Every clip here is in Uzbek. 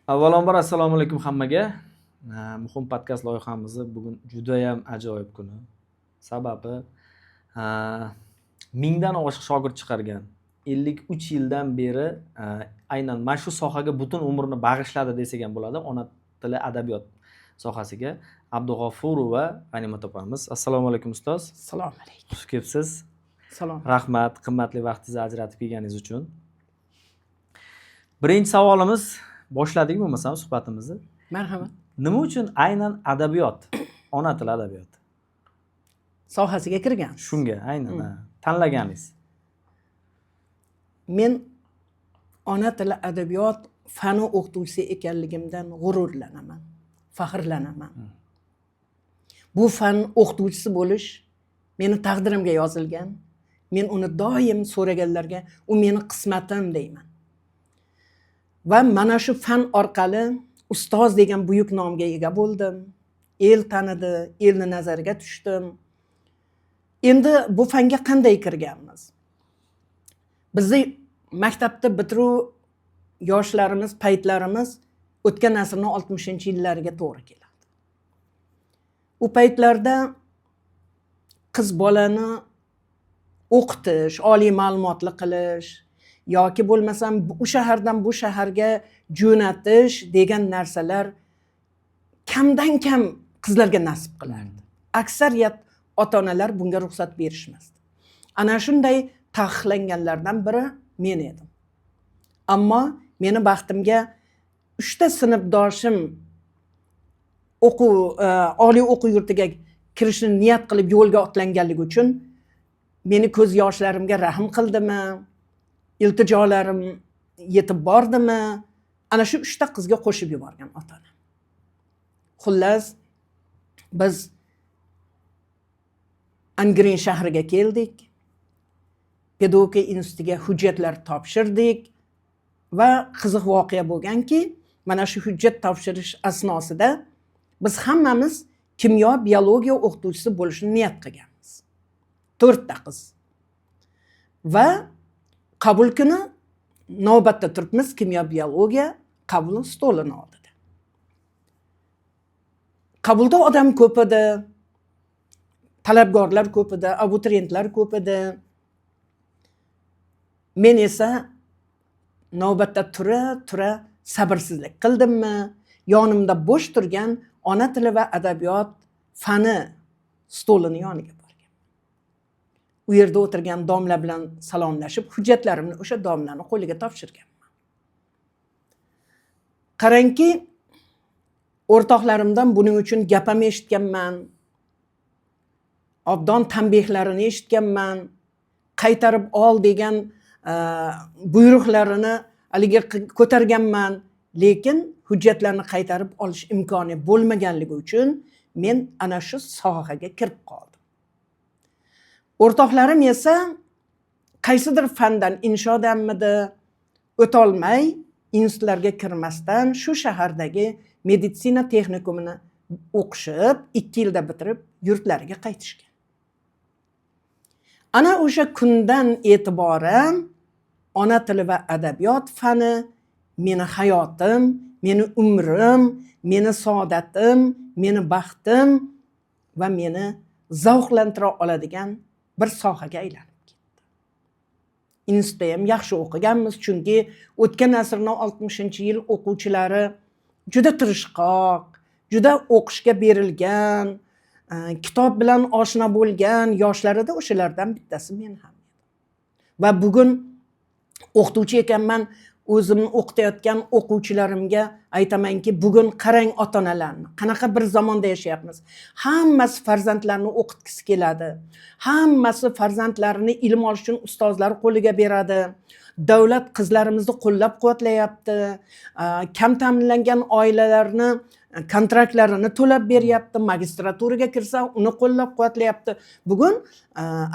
Avvalambor, assalomu alaykum hammaga. Muhim podkast loyihamizni bugun judayam ajoyib kuni. Sababi 1000 dan oshiq shogird chiqargan, 53 yildan beri aynan mana shu sohaga butun umrini bag'ishladi desak ham bo'ladi, ona tili adabiyot sohasiga, Abdug'ofurova G'animat opamiz. Assalomu alaykum, ustoz. Assalomu alaykum. Xush kelibsiz. Salom. Rahmat qimmatli vaqtingizni ajratib kelganingiz uchun. Birinchi savolimiz, boshladik bo'lmasam suhbatimizni. Marhamat. Nima uchun aynan adabiyot, ona tili adabiyot sohasiga kirgan? Shunga aynan ha, tanlaganingiz? Men ona tili adabiyot fani o'qituvchisi ekanligimdan g'ururlanaman, faxrlanaman. Bu fan o'qituvchisi bo'lish meni taqdirimga yozilgan. Men uni doim so'raganlarga "U meni qismatim" deyman va mana shu fan orqali ustoz degan buyuk nomga ega bo'ldim. El tanidi, elni nazariga tushdim. Endi bu fanga qanday kirganmiz? Bizni maktabda bitiruv yoshlarimiz, paytlarimiz o'tgan asrni 60-yillariga to'g'ri keladi. U paytlarda qiz bolani o'qitish, oliy ma'lumotli qilish yoki bo'lmasam u shahardan bu shaharga jo'natish degan narsalar kamdan kam qizlarga nasib qilardi. Aksariyat ota onalar bunga ruxsat berishmasdi. Ana shunday taqiqlanganlardan biri men edim. Ammo meni baxtimga uchta sinfdoshim o'quv oliy o'quv yurtiga kirishni niyat qilib yo'lga otlanganligi uchun meni ko'z yoshlarimga rahm qildimi, iltijolarim yetib bordimi, ana shu uchta qizga qo'shib yuborgan ota onam. Xullas, biz Angren shahriga keldik, pedagogika institutiga hujjatlar topshirdik va qiziq voqea bo'lganki, mana shu hujjat topshirish asnosida biz hammamiz kimyo, biologiya o'qituvchisi bo'lishni niyat qilganmiz, to'rtta qiz. Va qabul kuni navbatda turibmiz kimyo, biologiya qabul stolini oldida. Qabulda odam ko'p edi, talabgorlar ko'p edi, abituriyentlar ko'p edi. Men esa navbatda tura tura sabrsizlik qildimmi, yonimda bo'sh turgan ona tili va adabiyot fani stolini yoniga borgan. U yerda o'tirgan domla bilan salomlashib, hujjatlarimni o'sha domlani qo'liga topshirganman. Qarangki, o'rtoqlarimdan buning uchun gap ham eshitganman, obdon tanbehlarini eshitganman, qaytarib ol degan buyruqlarini haligi ko'targanman. Lekin hujjatlarni qaytarib olish imkoni bo'lmaganligi uchun men ana shu sohaga kirib qoldim. O'rtoqlarim esa qaysidir fandan, inshodanmidi, o'tolmay, institutlarga kirmasdan shu shahardagi meditsina texnikumini o'qishib, 2 yilda bitirib, yurtlariga qaytishgan. Ana o'sha kundan e'tiboran ona tili va adabiyot fani meni hayotim, meni umrim, meni saodatim, meni baxtim va meni zavqlantira oladigan bir sohaga aylanib ketdi. Institutda ham yaxshi o'qiganmiz, chunki o'tgan asrni 60-yil o'quvchilari juda tirishqoq, juda o'qishga berilgan, kitob bilan oshno bo'lgan yoshlar edi. O'shalardan bittasi men ham edim. Va bugun o'qituvchi ekanman, o'zimni o'qitayotgan o'quvchilarimga aytamanki, bugun qarang ota onalarni, qanaqa bir zamonda yashayapmiz. Hammasi farzandlarini o'qitgisi keladi, hammasi farzandlarini ilm olish uchun ustozlar qo'liga beradi. Davlat qizlarimizni qo'llab quvvatlayapti, kam ta'minlangan oilalarni kontraktlarini to'lab beryapti, magistraturaga kirsa, uni qo'llab quvvatlayapti. Bugun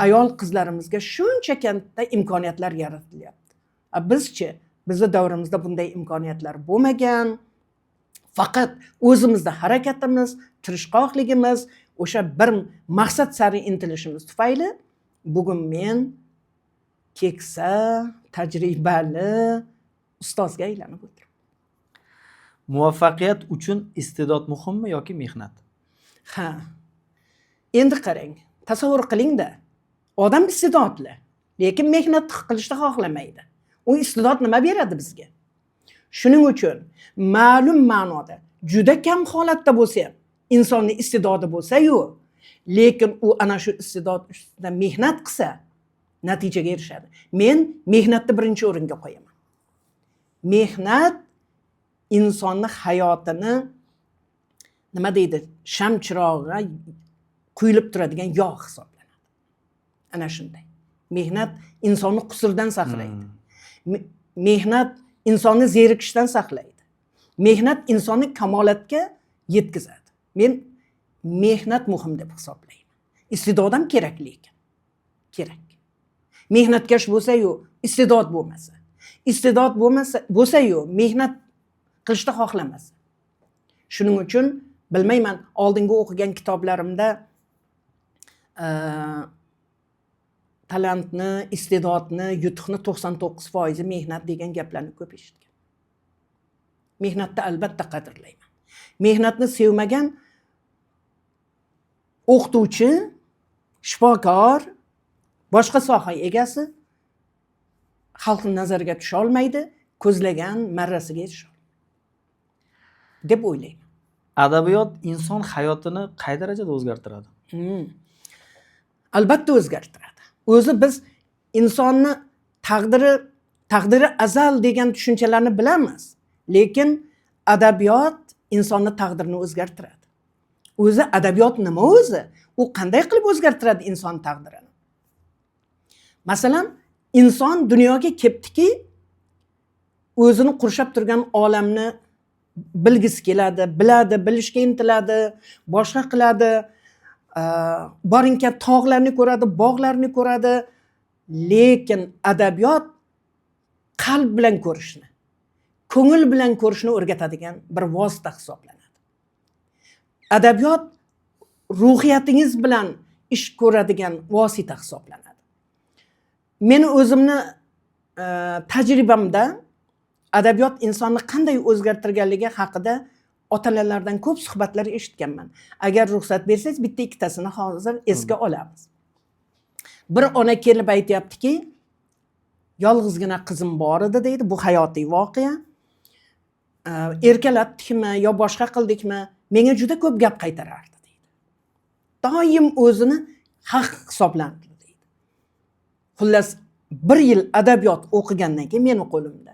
ayol qizlarimizga shuncha katta imkoniyatlar yaratilyapti. A bizchi, bizni davrimizda bunday imkoniyatlar bo'lmagan. Faqat o'zimizni harakatimiz, tirishqoqligimiz, o'sha bir maqsad sari intilishimiz tufayli bugun men keksa, tajribali ustozga aylanib o'tiribman. Muvaffaqiyat uchun iste'dod muhimmi yoki mehnat? Ha, endi qarang, tasavvur qilingda, odam iste'dodli, lekin mehnat qilishni xohlamaydi. U iste'dod nima beradi bizga? Shuning uchun ma'lum ma'noda juda kam holatda bo'lsa ham, insonni iste'dodi bo'lsa-yu, lekin u ana shu iste'dod ustida mehnat qilsa, natijaga erishadi. Men mehnatni birinchi o'ringa qo'yaman. Mehnat insonni hayotini, nima deydi, sham chirog'iga quyilib turadigan yog' hisoblanadi. Ana shunday. Mehnat insonni qusurdan saqlaydi. Mehnat insonni zerikishdan saqlaydi. Mehnat insonni kamolatga yetkazadi. Men mehnat muhim deb hisoblayman. Iste'dod ham kerak, lekin kerak. Mehnatkash bo'lsa-yu, iste'dod bo'lmasa, iste'dod bo'lmasa bo'lsa-yu, mehnat qilishni xohlamasa. Shuning uchun, bilmayman, oldingi o'qigan kitoblarimda talantni, iste'dodni, yutuqni 99% mehnat degan gaplarni ko'p eshitgan. Mehnatni albatta qadrlayman. Mehnatni sevmagan o'qituvchi, shifokor, boshqa soha egasi xalqni nazariga tusha olmaydi, ko'zlagan marrasiga erisha olmaydi deb o'ylayman. Adabiyot inson hayotini qay darajada o'zgartiradi? Albatta o'zgartiradi. O'zi biz insonni taqdiri, taqdiri azal degan tushunchalarni bilamiz, lekin adabiyot insonni taqdirini o'zgartiradi. O'zi adabiyot nima o'zi? U qanday qilib o'zgartiradi inson taqdirini? Masalan, inson dunyoga kelibdiki, o'zini qurshab turgan olamni bilgisi keladi, biladi, bilishga intiladi, boshqa qiladi. Borinka tog'larni ko'radi, bog'larni ko'radi, lekin adabiyot qalb bilan ko'rishni, ko'ngil bilan ko'rishni o'rgatadigan bir vosita hisoblanadi. Adabiyot ruhiyatingiz bilan ish ko'radigan vosita hisoblanadi. Meni o'zimni tajribamda adabiyot insonni qanday o'zgartirganligi haqida ota-onalardan ko'p suhbatlar eshitganman. Agar ruxsat bersangiz, bitta ikkitasini hozir esga olamiz. Bir ona kelib aytyaptiki, yolg'izgina qizim bor edi deydi, bu hayotiy voqea. Erkalatdikmi yo boshqa qildikmi, menga juda ko'p gap qaytarardi deydi. Doim o'zini haq hisoblardi deydi. Xullas, bir yil adabiyot o'qigandan keyin meni qo'limda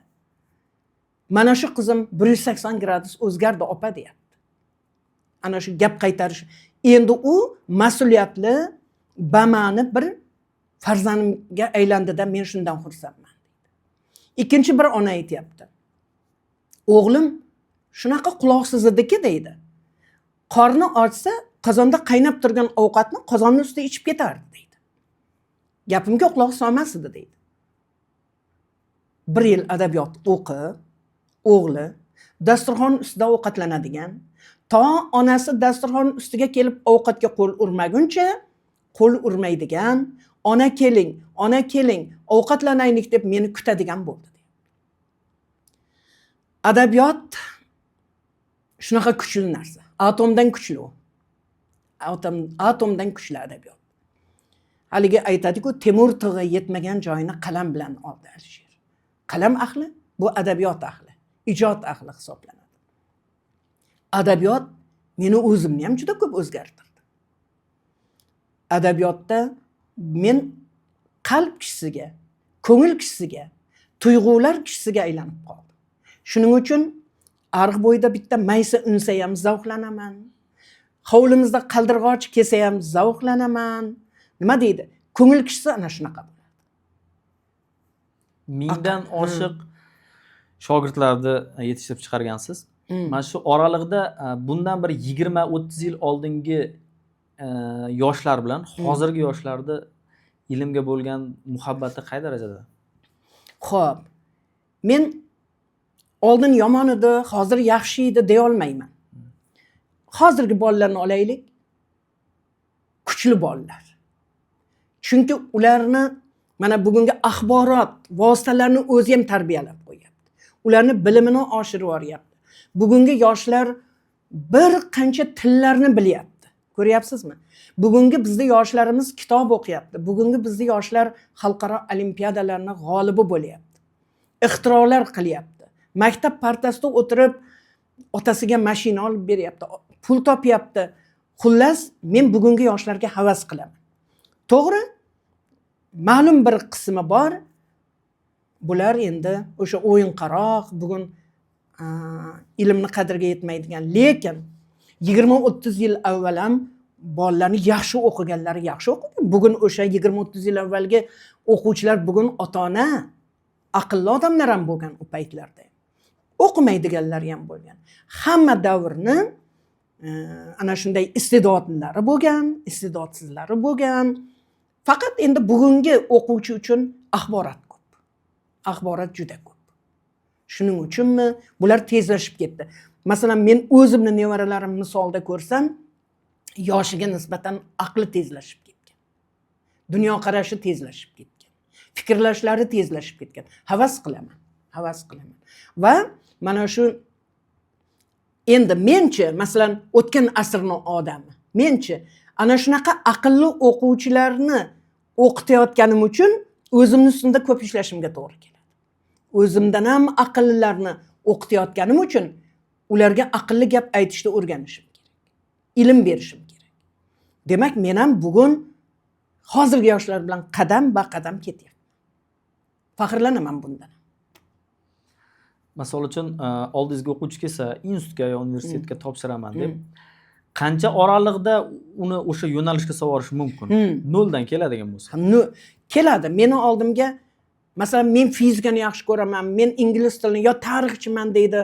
mana shu qizim 180 gradus o'zgardi opa deyapti. Ana shu gap qaytarish. Endi u mas'uliyatli, bama'ni bir farzandimga aylandida, men shundan xursandman deydi. Ikkinchi bir ona aytyapti. O'g'lim shunaqa quloqsiz ediki deydi. Qorni ochsa, qozonda qaynab turgan ovqatni qozonni ustida ichib ketardi deydi. Gapimga quloq solmas edi deydi. Bir yil adabiyot o'qib, o'g'li dasturxon ustida ovqatlanadigan, to onasi dasturxon ustiga kelib ovqatga qo'l urmaguncha qo'l urmaydigan, ona keling, ona keling, ovqatlanaylik deb meni kutadigan bo'ldi. Adabiyot shunaqa kuchli narsa. Atomdan kuchli u. Atomdan kuchli adabiyot. Haligi aytadiku, temur tig'i yetmagan joyini qalam bilan oldi Alisher. Qalam ahli bu adabiyot ahli, ijod ahli hisoblanadi. Adabiyot meni o'zimni ham juda ko'p o'zgartirdi. Adabiyotda men qalb kishisiga, ko'ngil kishisiga, tuyg'ular kishisiga aylanib qoldim. Shuning uchun ariq bo'yida bitta maysa unsa ham zavqlanaman. Hovlimizda qaldirg'och kelsa ham zavqlanaman. Nima deydi? Ko'ngil kishisi ana shunaqa bo'ladi. Mingdan oshiq shogirdlarni yetishtirib chiqargansiz. Mana shu oraliqda bundan bir 20-30 yil oldingi yoshlar bilan hozirgi yoshlarda ilmga bo'lgan muhabbati qay darajada? Xo'p. Men oldin yomon edi, hozir yaxshi edi deya olmayman. Hozirgi bolalarni olaylik. Kuchli bolalar. Chunki ularni mana bugungi axborot vositalarini o'zi ham tarbiyalab qo'yapti. Ularni bilimini oshirib yuboryapti. Bugungi yoshlar bir qancha tillarni bilyapti, ko'ryapsizmi? Bugungi bizni yoshlarimiz kitob o'qiyapti. Bugungi bizni yoshlar xalqaro olimpiadalarni g'olibi bo'lyapti, ixtirolar qilyapti. Maktab partasida o'tirib otasiga mashina olib beryapti, pul topyapti. Xullas, men bugungi yoshlarga havas qilaman. To'g'ri, ma'lum bir qismi bor, bular endi o'sha o'yinqaroq, bugun ilmni qadriga yetmaydigan. Lekin 20-30 yil avval ham bolalarni yaxshi o'qiganlari yaxshi o'qigan. Bugun o'sha 20-30 yil avvalgi o'quvchilar bugun ota ona, aqlli odamlar ham bo'lgan u paytlarda, o'qimaydiganlari ham bo'lgan. Hamma davrni ana shunday iste'dodlari bo'lgan, iste'dodsizlari bo'lgan. Faqat endi bugungi o'quvchi uchun axborot ko'p, axborot juda ko'p. Shuning uchunmi, bular tezlashib ketdi. Masalan, men o'zimni nevaralarim misolida ko'rsam, yoshiga nisbatan aqli tezlashib ketgan, dunyoqarashi tezlashib ketgan, fikrlashlari tezlashib ketgan. Havas qilaman, havas qilaman. Va mana shu endi menchi, masalan, o'tgan asrni odami menchi, ana shunaqa aqlli o'quvchilarni o'qitayotganim uchun o'zimni ustimda ko'p ishlashimga to'g'ri keladi. O'zimdan ham aqllilarni o'qitayotganim uchun ularga aqlli gap aytishni o'rganishim kerak, ilm berishim kerak. Demak, men ham bugun hozirgi yoshlar bilan qadam ba qadam ketyapman, faxrlanaman bundan. Misol uchun, oldingizga o'quvchi kelsa, institutga yo universitetga topshiraman deb, qancha oraliqda uni o'sha yo'nalishga solib mumkin, noldan keladigan bo'lsa? Keladi meni oldimga, masalan, men fizikani yaxshi ko'raman, men ingliz tilini yo tarixchiman deydi.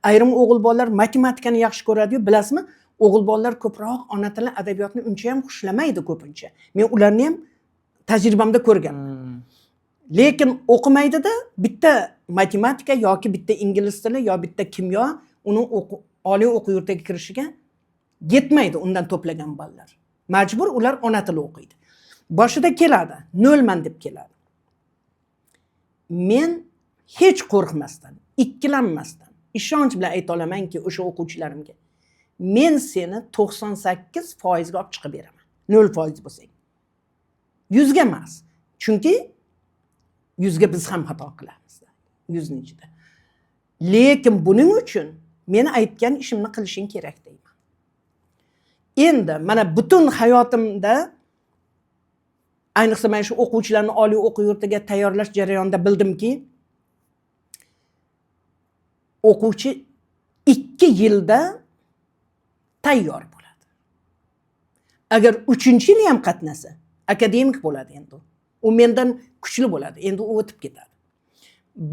Ayrim o'g'il bolalar matematikani yaxshi ko'radiyu. Bilasizmi, o'g'il bolalar ko'proq ona tili, adabiyotni uncha ham xushlamaydi ko'pincha, men ularni ham tajribamda ko'rganman. Lekin o'qimaydida, bitta matematika yoki bitta ingliz tili yo bitta kimyo uni oliy o'quv yurtiga kirishiga yetmaydi undan to'plagan ballar. Majbur ular ona tili o'qiydi. Boshida keladi, nolman deb keladi. Men hech qo'rqmasdan, ikkilanmasdan, ishonch bilan ayta olamanki o'sha o'quvchilarimga: men seni 98%ga olib chiqib beraman, 0% bo'lsang, 100ga emas, chunki 100ga biz ham xato qilamiz 100ni ichida, lekin buning uchun meni aytgan ishimni qilishing kerak, deyman. Endi mana butun hayotimda, ayniqsa mana shu o'quvchilarni oliy o'quv yurtiga tayyorlash jarayonida bildimki, o'quvchi 2 yilda tayyor bo'ladi. Agar uchinchi yili ham qatnasa, akademik bo'ladi endi u. U mendan kuchli bo'ladi endi, u o'tib ketadi.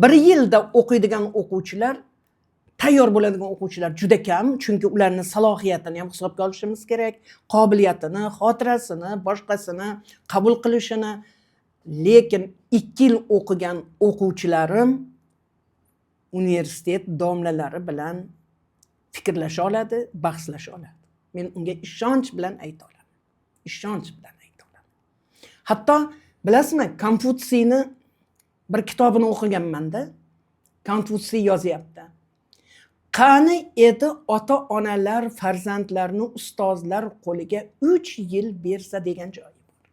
Bir yilda o'qiydigan o'quvchilar, tayyor bo'ladigan o'quvchilar juda kam, chunki ularni salohiyatini ham hisobga olishimiz kerak, qobiliyatini, xotirasini, boshqasini, qabul qilishini. Lekin 2 yil o'qigan o'quvchilarim universitet domlalari bilan fikrlasha oladi, bahslasha oladi. Men unga ishonch bilan ayta olaman, ishonch bilan ayta olaman. Hatto, bilasizmi, Konfutsiyni bir kitobini o'qiganmanda, Konfutsiy yozyapti: qani edi ota onalar farzandlarini ustozlar qo'liga 3 yil bersa, degan joyi bor.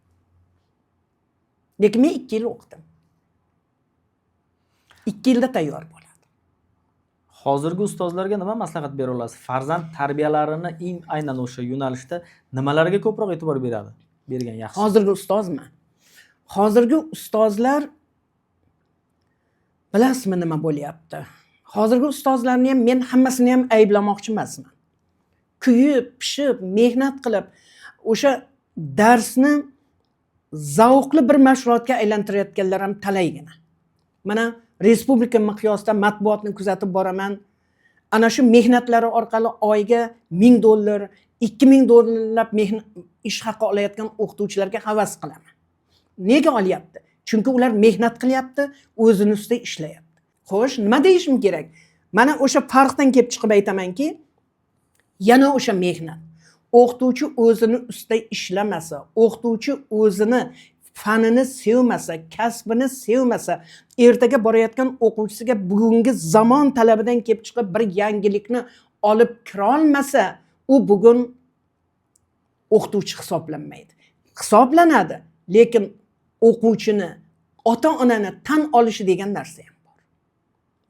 Lekin men 2 yil o'qidim, 2 yilda tayyor bo'ladi. Hozirgi ustozlarga nima maslahat bera olasiz? Farzand tarbiyalarini eng aynan o'sha yo'nalishda nimalarga ko'proq e'tibor beradi, bergan yaxshi? Hozirgi ustozmi? Hozirgi ustozlar, bilasizmi, nima bo'lyapti? Hozirgi ustozlarni ham men hammasini ham ayblamoqchi emasman. Kuyib pishib mehnat qilib, o'sha darsni zavqli bir mashg'ulotga aylantirayotganlar ham talaygina. Mana, respublika miqyosida matbuotni kuzatib boraman, ana shu mehnatlari orqali oyiga 1000 dollar, 2000 dollarlab ish haqi olayotgan o'qituvchilarga havas qilaman. Nega olyapti? Chunki ular mehnat qilyapti, o'zini ustida ishlayapti. Xo'sh, nima deyishim kerak? Mana o'sha farqdan kelib chiqib aytamanki, yana o'sha mehnat. O'qituvchi o'zini ustida ishlamasa, o'qituvchi o'zini Fanini sevmasa, kasbini sevmasa, ertaga borayotgan o'quvchisiga bugungi zamon talabidan kelib chiqib bir yangilikni olib kirolmasa, u bugun o'qituvchi hisoblanmaydi. Hisoblanadi, lekin o'quvchini, ota onani tan olishi degan narsa ham bor.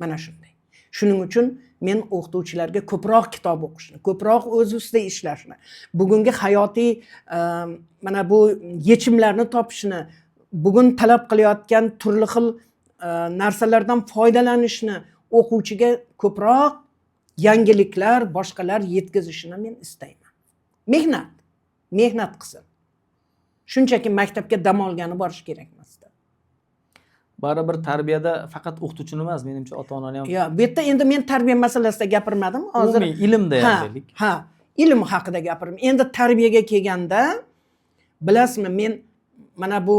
Mana shunday. Shuning uchun men o'qituvchilarga ko'proq kitob o'qishni, ko'proq o'z ustida ishlashni, bugungi hayotiy mana bu yechimlarni topishni, bugun talab qilayotgan turli xil narsalardan foydalanishni, o'quvchiga ko'proq yangiliklar, boshqalar yetkazishini men istayman. Mehnat, mehnat qilsin. Shunchaki maktabga dam olgani borish kerak emas. Baribir tarbiyada faqat o'qituvchini emas, menimcha, ota onani ham. Yo, bu yerda endi men tarbiya masalasida gapirmadim hozir. Umumiy ilmda ham deylik. Ha, ilm haqida gapirdim. Endi tarbiyaga kelganda, bilasizmi, men mana bu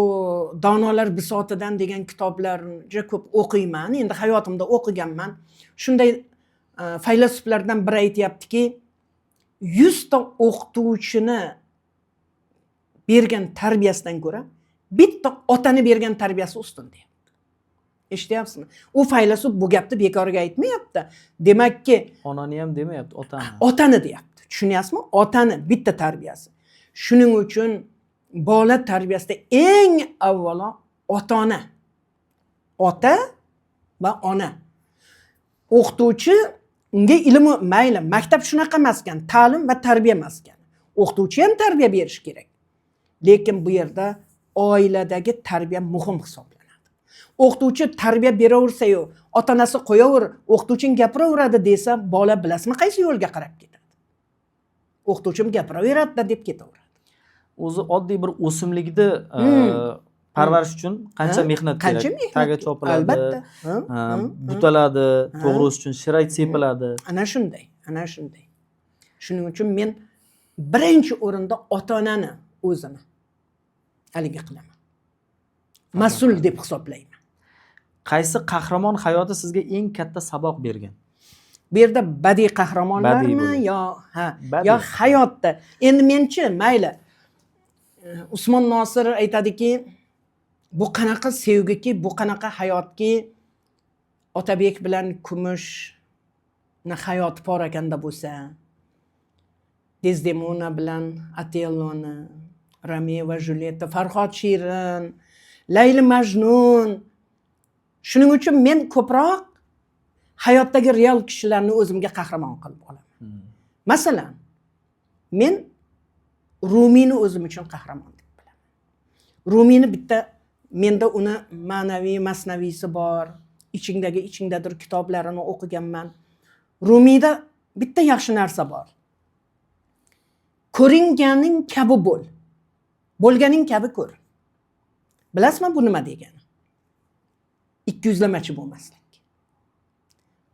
"Donolar bisotidan" degan kitoblarni juda ko'p o'qiyman, endi hayotimda o'qiganman. Shunday faylasuflardan biri aytyaptiki, 100 ta o'qituvchini bergan tarbiyasidan ko'ra bitta otani bergan tarbiyasi ustun, deyapti. Eshityapsizmi? U faylasuf bu gapni bekorga aytmayapti. Demakki, Onani ham demayapti, otani. Otani deyapti, tushunyapsizmi? Otani bitta tarbiyasi. Shuning uchun bola tarbiyasida eng avvalo ota ona, ota va ona. O'qituvchi, unga ilmi mayli, maktab shunaqa emaskan, ta'lim va tarbiya emaskan, o'qituvchi ham tarbiya berishi kerak, lekin bu yerda oiladagi tarbiya muhim hisoblanadi. O'qituvchi tarbiya beraversayu, ota onasi qo'yaver, o'qituvching gapiraveradi desa, bola, bilasizmi, qaysi yo'lga qarab ketadi? O'qituvchim gapiraveradida, deb ketaveradi. O'zi oddiy bir o'simlikni parvarish uchun qancha Ha? mehnat Qancha kerak. mehnat Tagi kerak. chopiladi, Albatta. Ha, ha, ha. butaladi, Ha. to'g'ri o'sish uchun shirak sepiladi. Ana shunday, ana shunday. Shuning uchun men birinchi o'rinda ota onani o'zini haligi qilaman, mas'ul deb hisoblayman. Qaysi qahramon hayoti sizga eng katta saboq bergan? Bu yerda badiiy qahramonlarmi Badiiy bo'lgan. yo, ha, Badiiy. yo hayotda? Endi menchi, mayli, Usmon Nosir aytadiki, bu qanaqa sevgiki, bu qanaqa hayotki, Otabek bilan Kumushni hayoti porakanda bo'lsa, Dezdemona bilan Otelloni, Romeo va Julietta, Farhod Shirin, Layli Majnun. Shuning uchun men ko'proq hayotdagi real kishilarni o'zimga qahramon qilib olaman. Masalan, men Rumiyni o'zim uchun qahramon deb bilaman. Rumiyni bitta, menda uni ma'naviy masnaviysi bor, ichingdagi ichingdadir kitoblarini o'qiganman. Rumiyda bitta yaxshi narsa bor: ko'ringaning kabi bo'l, bo'lganing kabi ko'r. Bilasizmi, bu nima degani? Ikkiyuzlamachi bo'lmaslik.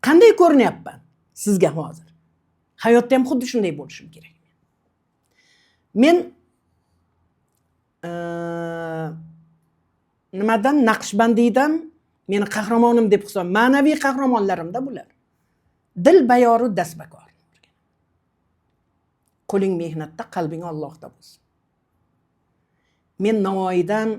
Qanday ko'rinyapman sizga hozir, hayotda ham xuddi shunday bo'lishim kerak. Men nimadan, Naqshbandiydan, meni qahramonim deb hisob, ma'naviy qahramonlarimda bular, dil bayoru dastbakor. Qo'ling mehnatda, qalbing Ollohda bo'lsin. Men Navoiydan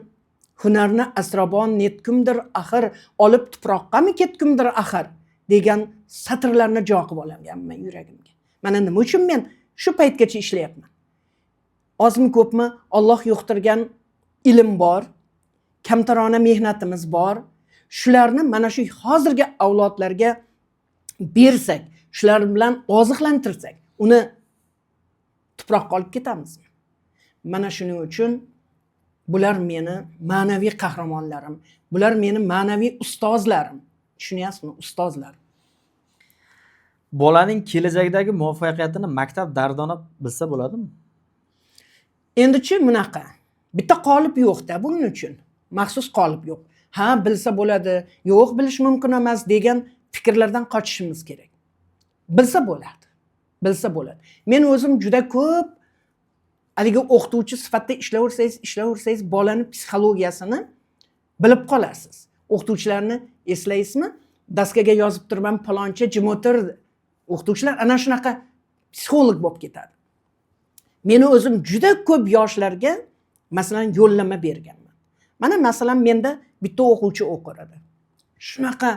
hunarni asrobon netkumdir axir, olib tuproqqami ketkumdir axir degan satrlarni jo qilib olganman yuragimga. Mana nima uchun men shu paytgacha ishlayapman. Ozmi, ko'pmi, Olloh yuqtirgan ilm bor, kamtarona mehnatimiz bor. Shularni mana shu hozirgi avlodlarga bersak, shular bilan oziqlantirsak, uni tuproqqa olib ketamizmi? Mana shuning uchun bular meni ma'naviy qahramonlarim, bular meni ma'naviy ustozlarim, tushunyapsizmi? Ustozlarim. Bolaning kelajakdagi muvaffaqiyatini maktab dardona bilsa bo'ladimi? Endichi, bunaqa bitta qolip yo'qda, buning uchun maxsus qolip yo'q. Ha, bilsa bo'ladi, yo'q, bilish mumkin emas degan fikrlardan qochishimiz kerak. Bilsa bo'ladi, bilsa bo'ladi. Men o'zim juda ko'p haligi o'qituvchi sifatida ishlayversangiz, ishlayversangiz, bolani psixologiyasini bilib qolasiz. O'qituvchilarni eslaysizmi, doskaga yozib turman, palonchi jim o'tir. O'qituvchilar ana shunaqa psixolog bo'lib ketadi. Meni o'zim juda ko'p yoshlarga, masalan, yo'llanma berganman. Mana masalan, menda bitta o'quvchi o'qir edi, shunaqa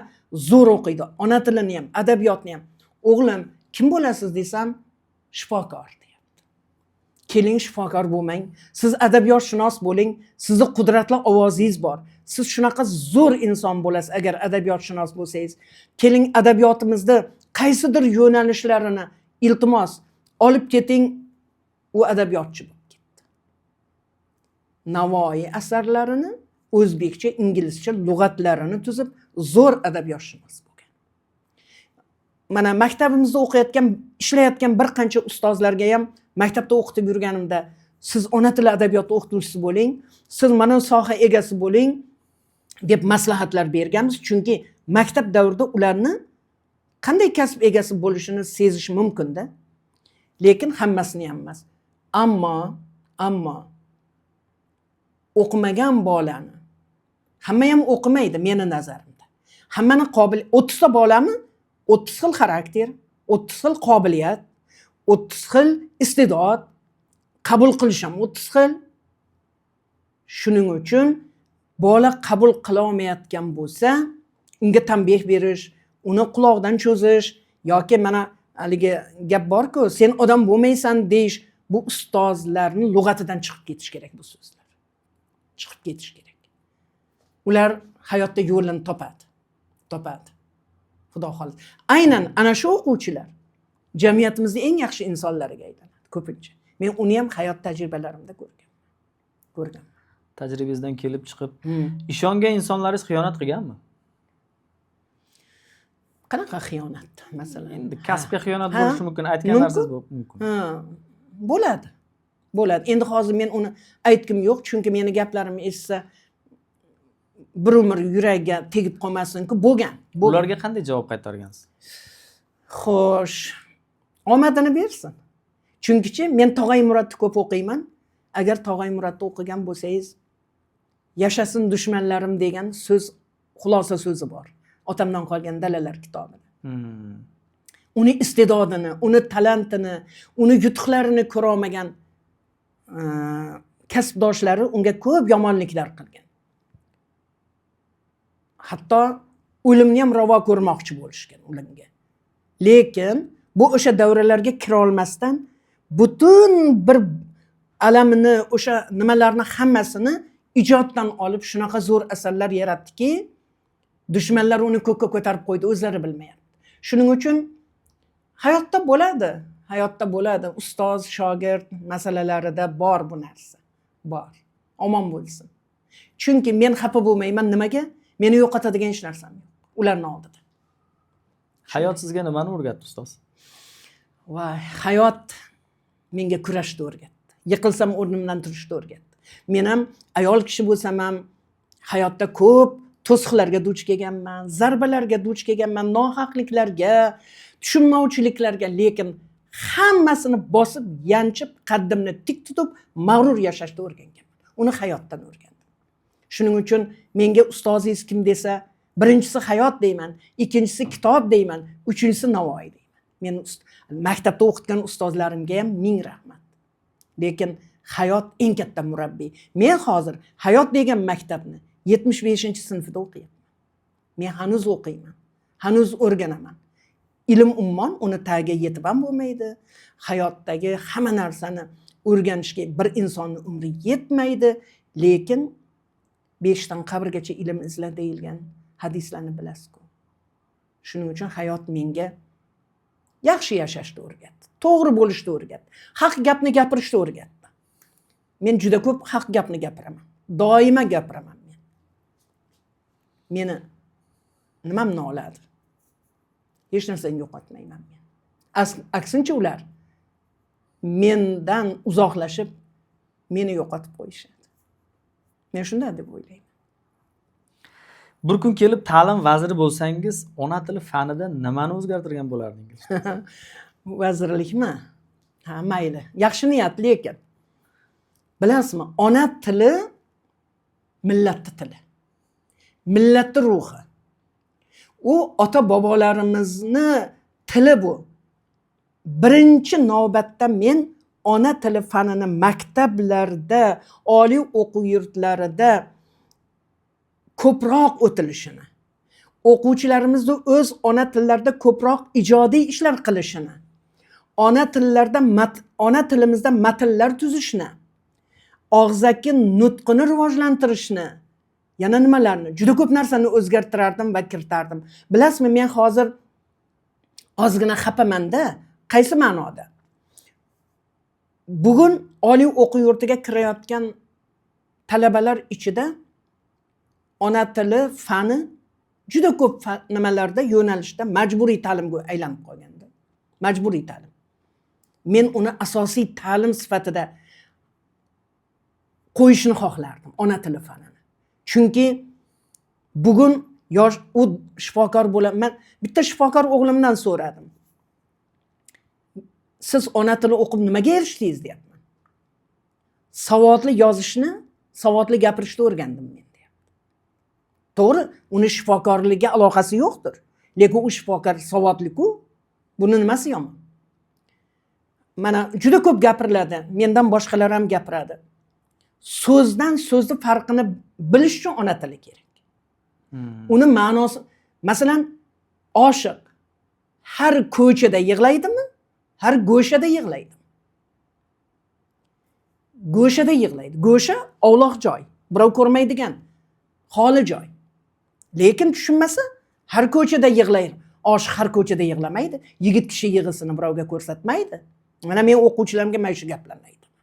zo'r o'qiydi, ona tilini ham, adabiyotni ham. O'g'lim, kim bo'lasiz desam, shifokor deyapti. Keling, shifokor bo'lmang, siz adabiyotshunos bo'ling, sizni qudratli ovozingiz bor, siz shunaqa zo'r inson bo'lasiz agar adabiyotshunos bo'lsangiz. Keling, adabiyotimizda qaysidir yo'nalishlarini, iltimos, olib keting. U adabiyotchi bo'lib ketdi. Navoiy asarlarini o'zbekcha, inglizcha lug'atlarini tuzib, zo'r adabiyotshunos bo'lgan. Mana maktabimizda o'qiyotgan, ishlayotgan bir qancha ustozlarga ham maktabda o'qitib yurganimda, siz ona tili adabiyoti o'qituvchisi bo'ling, siz mana soha egasi bo'ling deb maslahatlar berganmiz. Chunki maktab davrida ularni qanday kasb egasi bo'lishini sezish mumkinda, lekin hammasini ham emas. Ammo o'qimagan bolani, hamma ham o'qimaydi meni nazarimda, hammani qobil, 30 ta bolami, 30 xil xarakter, 30 xil qobiliyat, 30 xil iste'dod, qabul qilish ham 30 xil. Shuning uchun bola qabul qilolmayotgan bo'lsa, unga tanbeh berish, uni quloqdan cho'zish yoki mana haligi gap borku, sen odam bo'lmaysan deyish, bu ustozlarni lug'atidan chiqib ketishi kerak, bu so'zlar chiqib ketishi kerak. Ular hayotda yo'lini topadi, topadi, xudo xohlasa. Aynan ana shu o'quvchilar jamiyatimizda eng yaxshi insonlarga aylanadi ko'pincha. Men uni ham hayot tajribalarimda ko'rganman. Tajribangizdan kelib chiqib, ishongan insonlaringiz xiyonat qilganmi? Qanaqa xiyonat masalan? Endi kasbga xiyonat bo'lishi mumkin, aytgan Mumkin. narsangiz mumkin. Ha, bo'ladi, bo'ladi. Endi hozir men uni aytgim yo'q, chunki meni gaplarimni eshitsa, bir umr yuragiga tegib qolmasinku. Bo'lgan, bo'lgan. Ularga qanday javob qaytargansiz? Xo'sh, omadini bersin. Chunkichi, men Tog'ay Murodni ko'p o'qiyman. Agar Tog'ay Murodni o'qigan bo'lsangiz, "Yashasin dushmanlarim" degan so'z, xulosa so'zi bor, "Otamdan qolgan dalalar" kitobida. Uni iste'dodini, uni talantini, uni yutuqlarini ko'rolmagan kasbdoshlari unga ko'p yomonliklar qilgan, hatto o'limni ham ravo ko'rmoqchi bo'lishgan ularga. Lekin bu o'sha davralarga kirolmasdan, butun bir alamini, o'sha nimalarni hammasini ijoddan olib, shunaqa zo'r asarlar yaratdiki, dushmanlar uni ko'kka ko'tarib qo'ydi, o'zlari bilmayapti. Shuning uchun hayotda bo'ladi, hayotda bo'ladi. Ustoz shogird masalalarida bor bu narsa, bor. Omon bo'lsin, chunki men xafa bo'lmayman. Nimaga? Meni yo'qotadigan hech narsam yo'q ularni oldida. Hayot sizga nimani o'rgatdi, ustoz? Voy, hayot menga kurashni o'rgatdi, yiqilsam o'rnimdan turishni o'rgatdi. Men ham ayol kishi bo'lsam ham, hayotda ko'p to'siqlarga duch kelganman, zarbalarga duch kelganman, nohaqliklarga, tushunmovchiliklarga, lekin hammasini bosib yanchib, qaddimni tik tutib, mag'rur yashashni o'rganganman. Uni hayotdan o'rgandim. Shuning uchun menga ustozingiz kim desa, birinchisi hayot deyman, ikkinchisi kitob deyman, uchinchisi Navoiy deyman. Men maktabda o'qitgan ustozlarimga ham ming rahmat, lekin hayot eng katta murabbiy. Men hozir hayot degan maktabni 75-sinfida o'qiyapman. Men hanuz o'qiyman, hanuz o'rganaman. Ilm ummon, uni tagiga yetib ham bo'lmaydi. Hayotdagi hamma narsani o'rganishga bir insonni umri yetmaydi. Lekin "Beshikdan qabrgacha ilm izla" deyilgan hadislarni bilasizku. Shuning uchun hayot menga yaxshi yashashni o'rgatdi, to'g'ri bo'lishni o'rgatdi, haq gapni gapirishni o'rgatdi. Men juda ko'p haq gapni gapiraman, doimo gapiraman. Men meni nimamni oladi? Hech narsani yo'qotmayman men. Aksincha, ular mendan uzoqlashib, meni yo'qotib qo'yishadi. Men shunday deb o'ylayman. Bir kun kelib ta'lim vaziri bo'lsangiz, ona tili fanida nimani o'zgartirgan bo'lardingiz? Vazirlikmi? Ha, mayli, yaxshi niyat. Lekin bilasizmi, ona tili millatni tili, millatni ruhi. U ota bobolarimizni tili bu. Birinchi navbatda men ona tili fanini maktablarda, oliy o'quv yurtlarida ko'proq o'tilishini, o'quvchilarimizni o'z ona tillarida ko'proq ijodiy ishlar qilishini, ona tillarda ona tilimizda matnlar tuzishni, og'zaki nutqini rivojlantirishni, yana nimalarni, juda ko'p narsani o'zgartirardim va kiritardim. Bilasizmi, men hozir ozgina xafamanda. Qaysi ma'noda? Bugun oliy o'quv yurtiga kirayotgan talabalar ichida ona tili fani juda ko'p nimalarda, yo'nalishda majburiy ta'limga aylanib qolganda. Majburiy ta'lim. Men uni asosiy ta'lim sifatida qo'yishni xohlardim, ona tili fanini. Chunki bugun yosh u shifokor bo'laman. Bitta shifokor o'g'limdan so'radim. Siz ona tili o'qib nimaga erishdingiz, deyapman. Savodli yozishni, savodli gapirishni o'rgandim men, deyapti. To'g'ri, uni shifokorlikka aloqasi yo'qdir. Lekin u shifokor savodli-ku. Buni nimasi yomon? Mana juda ko'p gapiriladi. Mendan boshqalar ham gapiradi. So'zdan so'zni farqini bilish uchun ona tili kerak. Uni ma'nosi, masalan, oshiq har ko'chada yig'laydimi? Har go'shada yig'laydi. Go'shada yig'laydi. Go'sha ovloq joy, birov ko'rmaydigan xoli joy. Lekin tushunmasa, har ko'chada yig'laydi. Oshiq har ko'chada yig'lamaydi. Yigit kishi yig'isini birovga ko'rsatmaydi. Mana men o'quvchilarimga mana shu gaplarni aytaman.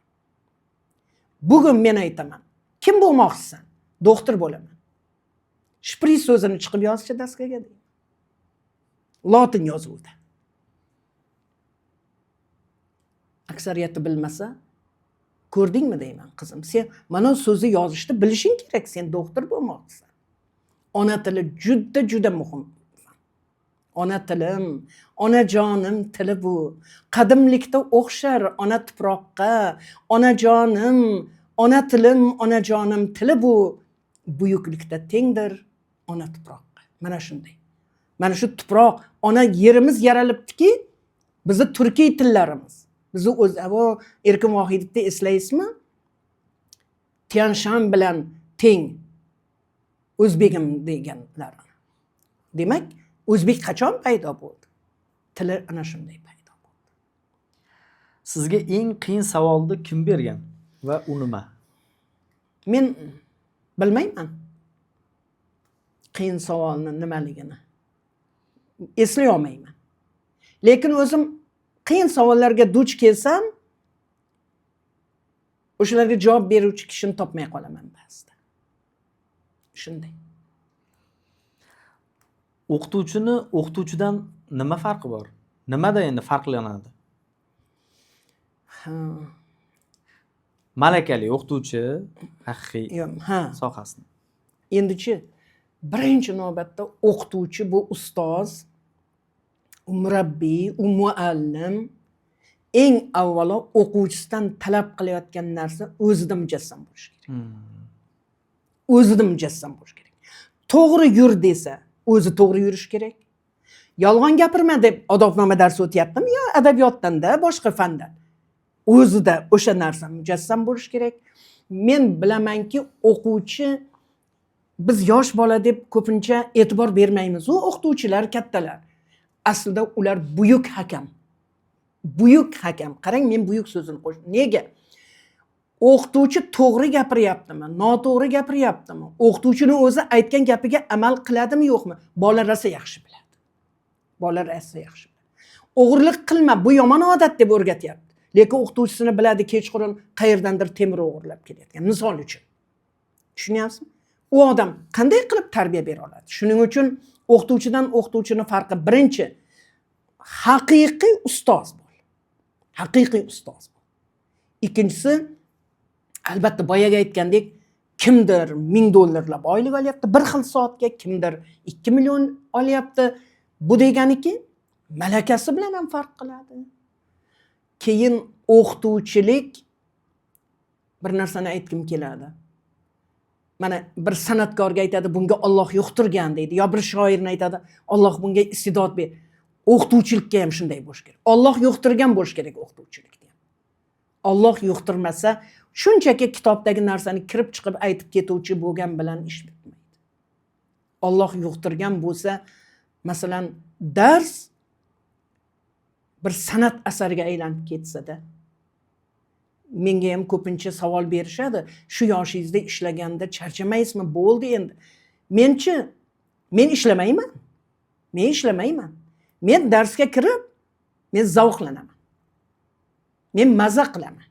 Bugun men aytaman. Kim bo'lmoqchisan? Doktor bo'laman. Shpris so'zini chiqib yozchi doskaga deyman. Lotin yozuvida. Aksariyati bilmasa, ko'rdingmi deyman, qizim. Sen mana so'zni yozishni bilishing kerak, sen doktor bo'lmoqchisan. Ona tili juda juda muhim. Ona tilim, onajonim tili bu. Qadimlikda o'xshar ona tuproqqa. Onajonim, ona tilim, onajonim tili bu. Buyuklikda tengdir ona tuproqqa. Mana shunday. Mana shu tuproq, ona yerimiz yaralibdiki, bizni turkiy tillarimiz. Bizni o'z Erkin Vohidovni eslaysizmi? Tianshan bilan teng o'zbegim deganlar. Demak, o'zbek qachon paydo bo'ldi? Tili ana shunday paydo bo'ldi. Sizga eng qiyin savolni kim bergan va u nima? Men bilmayman qiyin savolni nimaligini. Eslay olmayman. Lekin o'zim qiyin savollarga duch kelsam, o'shalarga javob beruvchi kishini topmay qolaman ba'zida. Shunday. O'qituvchini o'qituvchidan nima farqi bor? Nimada endi farqlanadi? Ha. Malakali o'qituvchi haqiqiy sohasini. Endichi birinchi navbatda o'qituvchi bu ustoz, u murabbiy, u muallim. Eng avvalo o'quvchisidan talab qilayotgan narsa o'zida mujassam bo'lishi kerak. O'zida mujassam bo'lishi kerak. To'g'ri yur desa, o'zi to'g'ri yurish kerak. Yolg'on gapirma deb odobnoma darsi o'tyaptimi yo adabiyotdan-da, boshqa fandan. O'zida o'sha narsa mujassam bo'lishi kerak. Men bilamanki, o'quvchi biz yosh bola deb ko'pincha e'tibor bermaymiz. U o'qituvchilar, kattalar. Aslida ular buyuk hakam. Buyuk hakam. Qarang, men buyuk so'zini qo'shdim. Nega? O'qituvchi to'g'ri gapiryaptimi, noto'g'ri gapiryaptimi? O'qituvchini o'zi aytgan gapiga amal qiladimi, yo'qmi? Bola rosa yaxshi biladi. Bola rosa yaxshi biladi. O'g'irlik qilma, bu yomon odat deb o'rgatyapti. Lekin o'qituvchisini biladi, kechqurun qayerdandir temir o'g'irlab kelayotgan. Misol uchun. Tushunyapsizmi? U odam qanday qilib tarbiya bera oladi? Shuning uchun o'qituvchidan o'qituvchini farqi birinchi haqiqiy ustoz bo'l. Haqiqiy ustoz bo'l. Ikkinchisi, albatta boyaga aytgandek, kimdir $1000 oylik olyapti bir xil soatga, kimdir 2 million olyapti. Bu deganiki, malakasi bilan ham farq qiladi. Keyin o'qituvchilik, bir narsani aytgim keladi. Mana bir san'atkorga aytadi, bunga Alloh yuqtirgan deydi, yo bir shoirni aytadi, Alloh bunga iste'dod ber. O'qituvchilikka ham shunday bo'lish kerak. Alloh yuqtirgan bo'lish kerak o'qituvchilikda ham. Alloh yuqtirmasa, shunchaki kitobdagi narsani kirib chiqib aytib ketuvchi bo'lgan bilan ish bitmaydi. Olloh yuqtirgan bo'lsa, masalan, dars bir san'at asariga aylanib ketsada, menga ham ko'pincha savol berishadi: shu yoshingizda ishlaganda charchamaysizmi, bo'ldi endi. Menchi, men ishlamayman, men ishlamayman. Men darsga kirib, men zavqlanaman, men maza qilaman,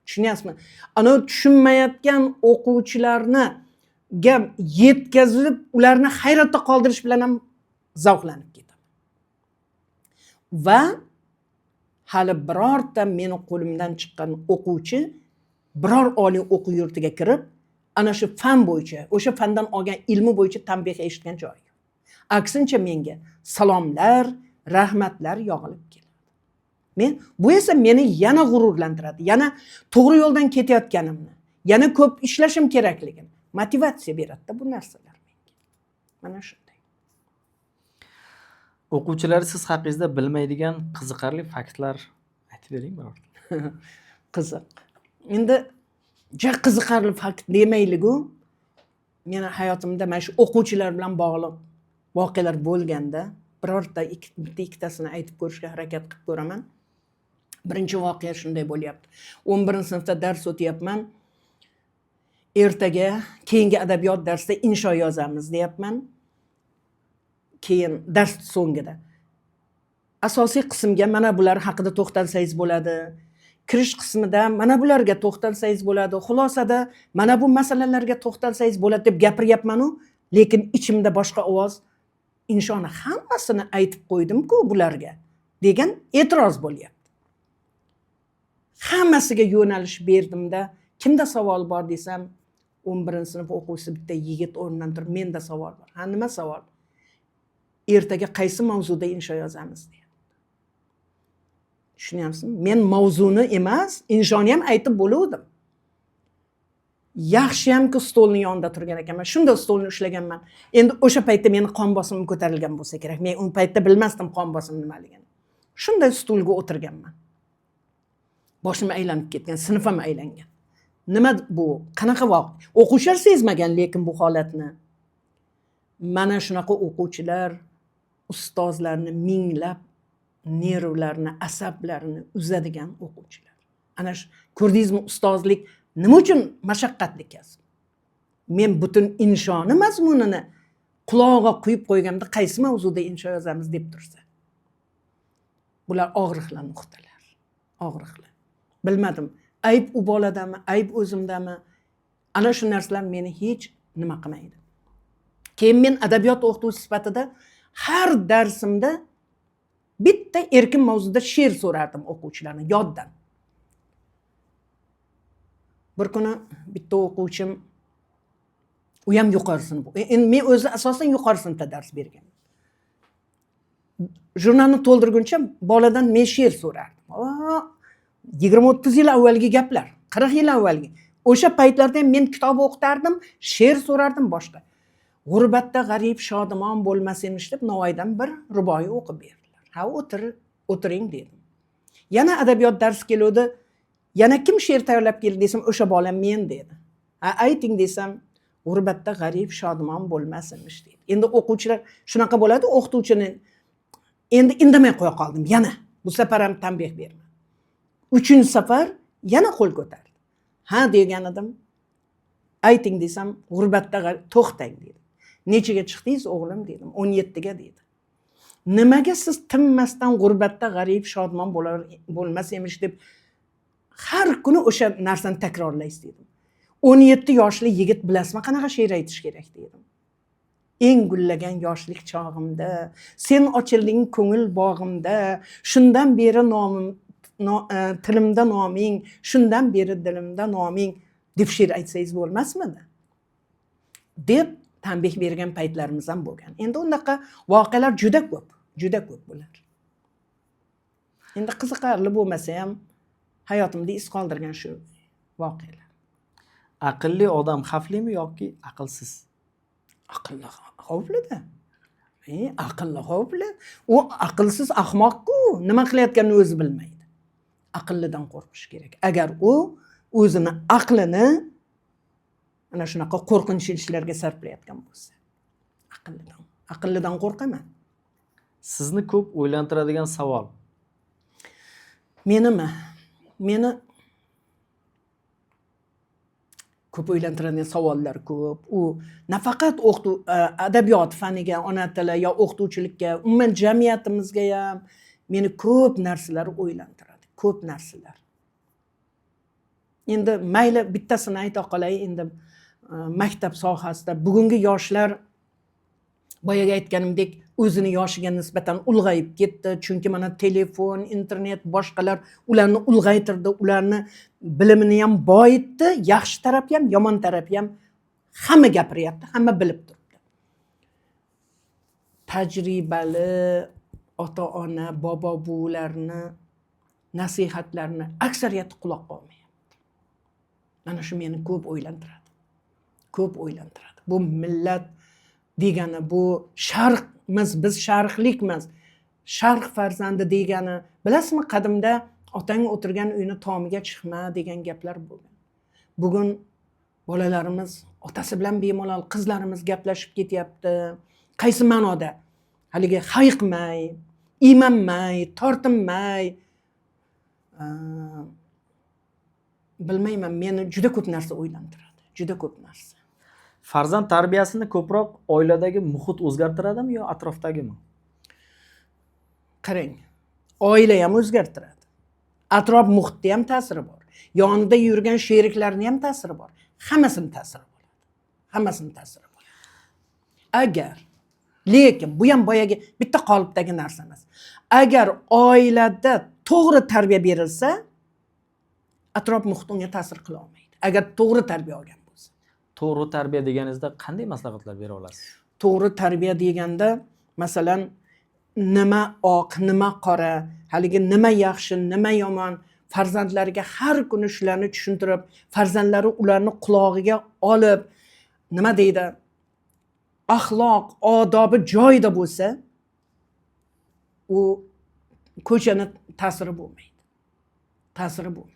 tushunyapsizmi? Anavi tushunmayotgan o'quvchilarni gap yetkazib, ularni hayratda qoldirish bilan ham zavqlanib ketaman. Va hali birorta meni qo'limdan chiqqan o'quvchi biror oliy o'quv yurtiga kirib, ana shu fan bo'yicha, o'sha fandan olgan ilmi bo'yicha tanbeh eshitgan joyi yo'q. Aksincha, menga salomlar, rahmatlar yog'ilib keladi. Men bu esa meni yana g'ururlantiradi, yana to'g'ri yo'ldan ketayotganimni, yana ko'p ishlashim kerakligini motivatsiya beradida bu narsalar menga. Mana shunday. O'quvchilar siz haqingizda bilmaydigan qiziqarli faktlar aytib bering birorta. Qiziq, endi ja qiziqarli fakt demayliku, meni hayotimda mana shu o'quvchilar bilan bog'liq voqealar bo'lganda, birorta, bitta ikkitasini aytib ko'rishga harakat qilib ko'raman. Birinchi voqea shunday bo'lyapti: 11-sinfda dars o'tyapman. Ertaga keyingi adabiyot darsida insho yozamiz, deyapman. Keyin dars so'ngida asosiy qismga mana bular haqida to'xtalsangiz bo'ladi, kirish qismida mana bularga to'xtalsangiz bo'ladi, xulosada mana bu masalalarga to'xtalsangiz bo'ladi, deb gapiryapmanu, lekin ichimda boshqa ovoz: inshoni hammasini aytib qo'ydimku bularga, degan e'tiroz bo'lyapti. Hammasiga yo'nalish berdimda, kimda savol bor, desam, 11-sinf o'quvchisi bitta yigit o'rnidan turib: menda savol bor. Ha, nima savol? Ertaga qaysi mavzuda insho yozamiz, deyapti. Tushunyapsizmi? Men mavzuni emas, inshoni ham aytib bo'luvdim. Yaxshiyamki, stolni yonida turgan ekanman, shunda stolni ushlaganman. Endi o'sha paytda meni qon bosimim ko'tarilgan bo'lsa kerak, men u paytda bilmasdim qon bosim nimaligini. Shunday stulga o'tirganman, boshim aylanib ketgan, sinf ham aylangan. Nima bu, qanaqa voqea? O'quvchilar sezmagan lekin bu holatni. Mana shunaqa o'quvchilar ustozlarni minglab nervlarini, asablarini uzadigan o'quvchilar. Ana shu, ko'rdingizmi, ustozlik nima uchun mashaqqatli kasb. Men butun inshoni mazmunini qulog'iga quyib qo'yganda, qaysi mavzuda insho yozamiz, deb tursa. Bular og'riqli nuqtalar, og'riqli. Bilmadim, ayb u boladami, ayb o'zimdami, ana shu narsalar meni hech nima qilmaydi. Keyin men adabiyot o'qituvchisi sifatida har darsimda bitta erkin mavzuda she'r so'rardim o'quvchilarni yoddan. Bir kuni bitta o'quvchim, u ham yuqori sinf, endi men o'zi asosan yuqori sinfda dars berganman, jurnalni to'ldirguncha boladan men she'r so'rardim. 20-30 yil avvalgi gaplar, 40 yil avvalgi. O'sha paytlarda ham men kitob o'qitardim, she'r so'rardim. Boshqa g'urbatda g'arib shodimon bo'lmas emish, deb Navoiydan bir ruboiy o'qib berdilar. Ha, o'tir, o'tiring, dedim. Yana adabiyot darsi keluvdi. Yana kim she'r tayyorlab keldi, desam, o'sha bola men, dedi. Ha, ayting, desam, g'urbatda g'arib shodimon bo'lmas emish, dedi. Endi o'quvchilar shunaqa bo'ladi, o'qituvchini endi indamay qo'ya qoldim. Yana bu safar ham tanbeh bermadim. Uchinchi safar yana qo'l ko'tardi. Ha, degan edim. Ayting, desam, g'urbatda to'xtang, dedim. Nechaga chiqdingiz, o'g'lim, dedim. 17ga, dedi. Nimaga siz tinmasdan g'urbatda g'arib shodmon bo'lmas emish, deb har kuni o'sha narsani takrorlaysiz, dedim. 17 yoshli yigit bilasizmi qanaqa she'r aytish kerak, dedim. Eng gullagan yoshlik chog'imda sen ochilding ko'ngil bog'imda, shundan beri nomim tilimda noming, shundan beri dilimda noming, deb she'r aytsangiz bo'lmasmidi, deb tanbeh bergan paytlarimiz ham bo'lgan. Endi unaqa voqealar juda ko'p, juda ko'p. Bular endi qiziqarli bo'lmasa ham, hayotimda iz qoldirgan shu voqealar. Aqlli odam xavflimi yoki aqlsiz? Aqlli xavflida. Aqlli xavfli. U aqlsiz ahmoqku, nima qilayotganini o'zi bilmaydi. Aqllidan qo'rqish kerak, agar u o'zini aqlini ana shunaqa qo'rqinchli ishlarga sarflayotgan bo'lsa. Aqllidan, aqllidan qo'rqaman. Sizni ko'p o'ylantiradigan savol. Menimi? Meni ko'p o'ylantiradigan savollar ko'p. U nafaqat o'qituv, adabiyot faniga, ona tili yo o'qituvchilikka, umuman jamiyatimizga ham meni ko'p narsalar o'ylantiradi, ko'p narsalar. Endi mayli bittasini ayta qolay. Endi maktab sohasida bugungi yoshlar, boyagi aytganimdek, o'zini yoshiga nisbatan ulg'ayib ketdi. Chunki mana telefon, internet, boshqalar ularni ulg'aytirdi, ularni bilimini ham boyitdi. Yaxshi tarafi ham, yomon tarafi ham hamma gapiryapti, hamma bilib turibdi. Tajribali ota ona, bobo buvilarni nasihatlarini aksariyati quloqqa olmayapti. Mana shu meni ko'p o'ylantiradi, ko'p o'ylantiradi. Bu millat degani, bu sharqmiz, biz sharqlikmiz, sharq farzandi degani, bilasizmi, qadimda otang o'tirgan uyni tomiga chiqma degan gaplar bo'lgan. Bugun bolalarimiz otasi bilan bemalol, qizlarimiz gaplashib ketyapti. Qaysi ma'noda? Haligi hayiqmay, iymanmay, tortinmay. Bilmayman, meni juda ko'p narsa o'ylantiradi, juda ko'p narsa. Farzand tarbiyasini ko'proq oiladagi muhit o'zgartiradimi yo atrofdagimi? Qarang, oila ham o'zgartiradi, atrof muhitda ham ta'siri bor, yonida yurgan sheriklarni ham ta'siri bor, hammasini ta'siri bo'ladi, hammasini ta'siri bo'ladi. Agar, lekin bu ham boyagi bitta qolipdagi narsa emas. Agar oilada to'g'ri tarbiya berilsa, atrof muhit unga ta'sir qila olmaydi. Agar to'g'ri tarbiya olgan bo'lsa. To'g'ri tarbiya deganingizda qanday maslahatlar bera olasiz? To'g'ri tarbiya deganda, masalan, nima oq, nima qora, haligi nima yaxshi, nima yomon, farzandlariga har kuni shularni tushuntirib, farzandlari ularni qulog'iga olib, nima deydi, axloq, odobi joyida bo'lsa, u ko'chani ta'siri bo'lmaydi. Ta'siri bo'lmaydi.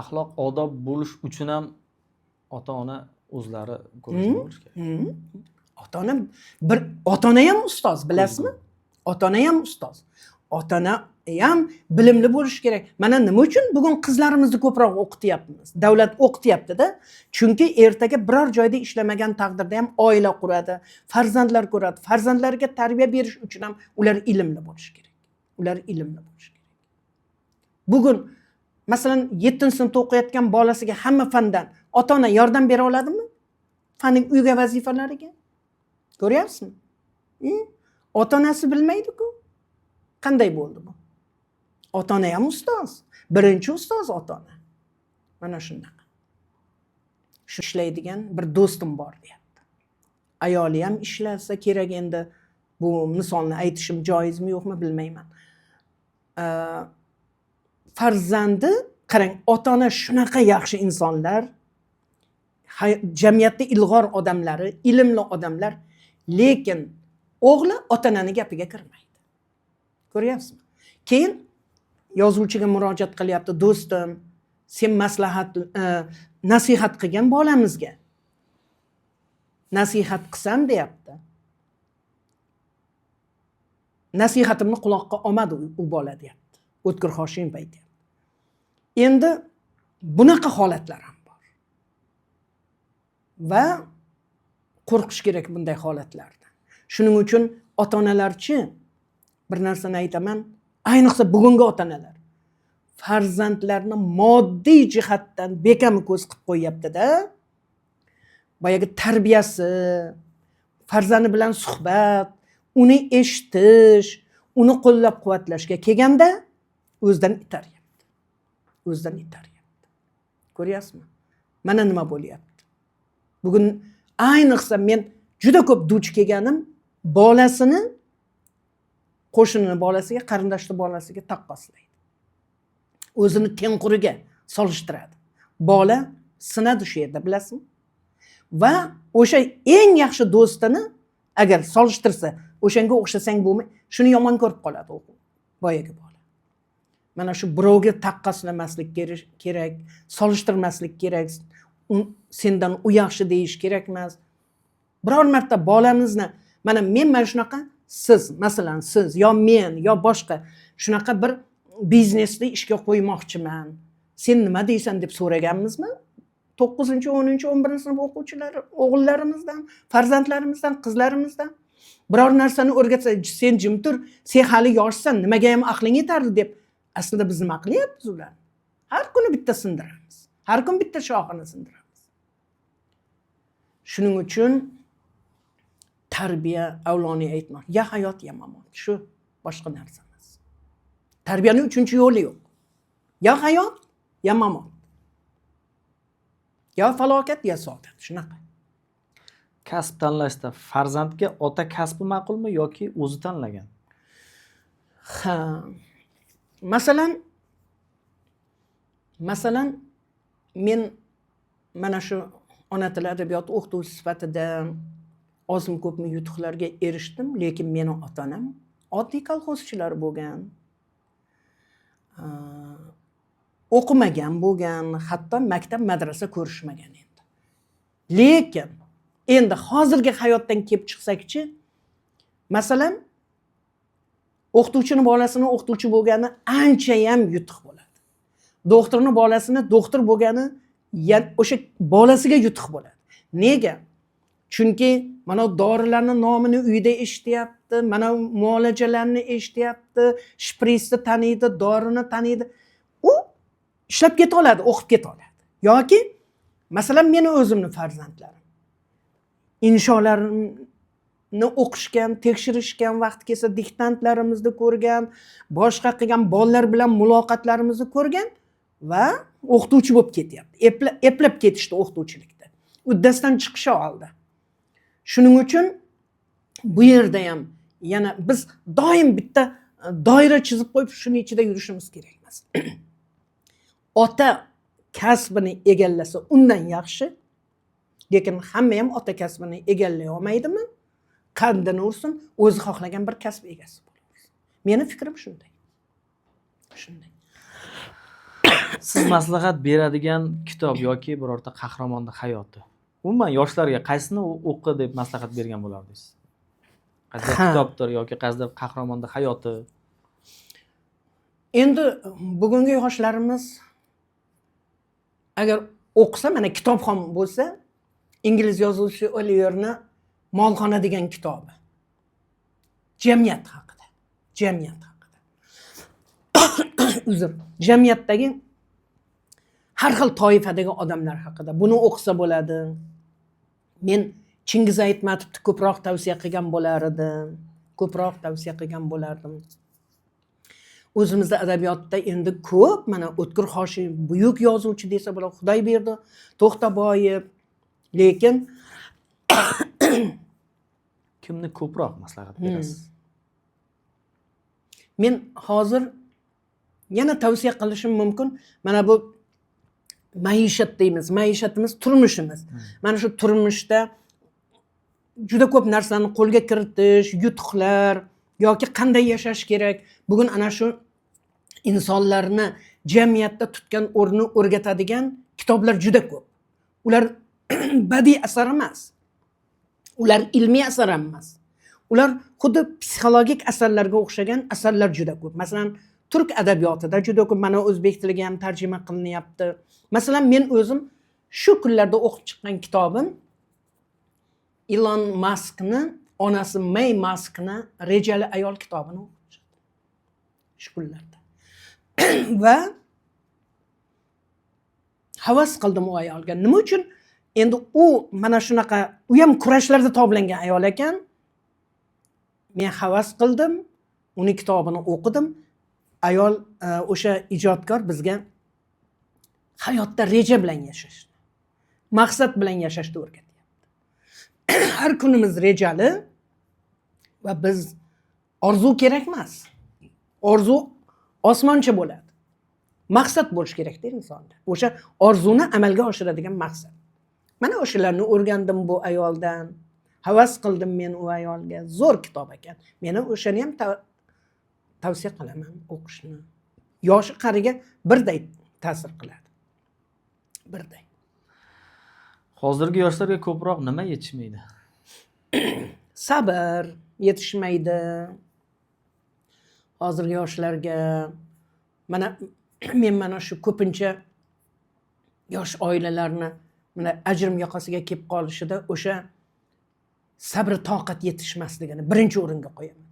Axloq, odob bo'lish uchun ham ota-ona o'zlari ko'rishgan bo'lishi kerak. Ota-ona bir, ota-ona ham ustoz, bilasizmi? Ota-ona ham ustoz. Ota-ona ham bilimli bo'lishi kerak. Mana nima uchun bugun qizlarimizni ko'proq o'qityapmiz? Davlat o'qityapti-da. Chunki ertaga biror joyda ishlamagan taqdirda ham oila quradi, farzandlar ko'radi. Farzandlariga tarbiya berish uchun ham ular ilmli bo'lishi kerak. Ular ilmli bo'lishi kerak. Bugun masalan 7-sinfda o'qiyotgan bolasiga hamma fandan ota-ona yordam bera oladimi? Fanning uyga vazifalariga. Ko'ryapsizmi? Ota-onasi bilmaydi-ku. Qanday bo'ldi bu? Ota-ona ham ustoz. Birinchi ustoz ota-ona. Mana shunaqa. Shu ishlaydigan bir do'stim bor deyapti. Ayoli ham ishlasa kerak endi. Bu misolni aytishim joizmi yo'qmi bilmayman. Farzandi, qarang, ota-ona shunaqa yaxshi insonlar, jamiyatda ilg'or odamlari, ilmli odamlar, lekin o'g'li ota-onani gapiga kirmaydi. Ko'ryapsizmi? Keyin yozuvchiga murojaat qilyapti, do'stim, sen maslahat, nasihat qilgan bolamizga. Nasihat qilsam deyapti. Nasihatimni quloqqa olmadi u bola deyapti. O'tkir Hoshimov aytyapti. Endi bunaqa holatlar ham bor. Va qo'rqish kerak bunday holatlardan. Shuning uchun ota-onalarchi, bir narsani aytaman, ayniqsa bugungi ota-onalar farzandlarni moddiy jihatdan bekam ko'z qilib qo'yyapti-da. Boyagi tarbiyasi, farzandi bilan suhbat, uni eshitish, uni qo'llab-quvvatlashga kelganda o'zidan itaryapti. O'zidan itaryapti. Ko'ryapsizmi? Mana nima bo'lyapti. Bugun ayniqsa men juda ko'p duch kelganim, bolasini qo'shnini bolasiga, qarindoshni bolasiga taqqoslaydi. O'zini tengquriga solishtiradi. Bola sinadi shu yerda, bilasizmi? Va o'sha eng yaxshi do'stini agar solishtirsa, o'shanga o'xshasang bo'lmay, shuni yomon ko'rib qoladi u boyagi bola. Mana shu birovga taqqoslamaslik kerak, solishtirmaslik kerak, sendan u yaxshi deyish kerak emas. Biror marta bolamizni Mana men mana shunaqa, siz masalan, siz yo men yo boshqa shunaqa bir biznesni ishga qo'ymoqchiman, sen nima deysan deb so'raganmizmi 9-, 10-, 11-sinf o'quvchilari o'g'illarimizdan, farzandlarimizdan, qizlarimizdan? Biror narsani o'rgatsa, sen jim tur, sen hali yoshsan, nimaga ham aqling yetardi deb. Aslida biz nima qilyapmiz ularni? Har kuni bitta sindiramiz, har kun bitta shoxini sindiramiz. Shuning uchun tarbiya, Avloniy aytmoq, ya hayot, ya mamot, shu, boshqa narsa emas. Tarbiyani uchinchi yo'li yo'q: ya hayot, ya mamot, yo falokat, yo saodat, shunaqa. Kasb tanlashda farzandga ota kasbi ma'qulmi yoki o'zi tanlagan? Ha, masalan, men mana shu ona tili, adabiyot o'qituvchisi sifatida ozmi ko'pmi yutuqlarga erishdim, lekin meni ota onam oddiy kolxozchilar bo'lgan, o'qimagan bo'lgan, hatto maktab, madrasa ko'rishmagan. Endi, lekin endi hozirgi hayotdan kelib chiqsakchi, masalan, o'qituvchini bolasini o'qituvchi bo'lgani anchayam yutuq bo'ladi, doktorni bolasini doktor bo'lgani o'sha bolasiga yutuq bo'ladi. Nega? Chunki mana dorilarni nomini uyda eshityapti, mana muolajalarni eshityapti, shprisni taniydi, dorini taniydi, u ishlab keta oladi, o'qib keta oladi. Yoki masalan, meni o'zimni farzandlarim insholarimni o'qishgan, tekshirishgan, vaqti kelsa diktantlarimizni ko'rgan, boshqa qilgan, bolalar bilan muloqotlarimizni ko'rgan va o'qituvchi bo'lib ketyapti. Eplab ketishdi o'qituvchilikda, uddasidan chiqisha oldi. Shuning uchun bu yerda ham yana biz doim bitta doira chizib qo'yib, shuni ichida yurishimiz kerak emas. Ota kasbini egallasa, undan yaxshi, lekin hamma ham ota kasbini egallay olmaydimi, qaddini ursin, o'zi xohlagan bir kasb egasi bo'laversin. Meni fikrim shunday, shunday. Siz maslahat beradigan kitob yoki birorta qahramonni hayoti, umuman yoshlarga qaysini o'qi deb maslahat bergan bo'lardingiz? Qaysidir kitobdir yoki qaysidir qahramonni hayoti. Endi bugungi yoshlarimiz agar o'qisa, mana kitobxon bo'lsa, ingliz yozuvchisi Oliverni "Molxona" degan kitobi jamiyat haqida, jamiyat haqida, uzr, jamiyatdagi har xil toifadagi odamlar haqida. Buni o'qisa bo'ladi. Men Chingiz Aytmatovni ko'proq tavsiya qilgan bo'lar edim, ko'proq tavsiya qilgan bo'lardim. O'zimizda adabiyotda endi ko'p, mana O'tkir Hoshimov buyuk yozuvchi desa bo'ladi, Xudoyberdi To'xtaboyev, lekin Kimni ko'proq maslahat berasiz? Men hozir yana tavsiya qilishim mumkin, mana bu maishat deymiz, maishatimiz, turmushimiz, mana shu turmushda juda ko'p narsani qo'lga kiritish, yutuqlar yoki qanday yashash kerak, bugun ana shu insonlarni jamiyatda tutgan o'rnini o'rgatadigan kitoblar juda ko'p. Ular badiiy asar emas, ular ilmiy asar ham emas, ular xuddi psixologik asarlarga o'xshagan asarlar juda ko'p. Masalan, turk adabiyotida juda ko'p, mana o'zbek tiliga ham tarjima qilinyapti. Masalan, men o'zim shu kunlarda o'qib chiqqan kitobim Ilon Maskni onasi Mey Maskni "Rejali ayol" kitobini o'qib chiqdim shu kunlarda va havas qildim u ayolga. Nima uchun? Endi u mana shunaqa, u ham kurashlarda toblangan ayol ekan. Men havas qildim, uni kitobini o'qidim. Ayol, o'sha ijodkor bizga hayotda reja bilan yashashni, maqsad bilan yashashni o'rgatyapti. Har kunimiz rejali va biz orzu kerak emas, orzu osmoncha bo'ladi, maqsad bo'lishi kerakda insonda, o'sha orzuni amalga oshiradigan maqsad. Mana o'shalarni o'rgandim bu ayoldan, havas qildim men u ayolga. Zo'r kitob ekan, meni o'shani ham tavsiya qilaman o'qishni. Yoshi qariga birday ta'sir qiladi, birday. Hozirgi yoshlarga ko'proq nima yetishmaydi? Sabr yetishmaydi hozirgi yoshlarga. Mana men mana shu ko'pincha yosh oilalarni mana ajrim yoqasiga kelib qolishida o'sha sabr toqat yetishmasligini birinchi o'ringa qo'yaman.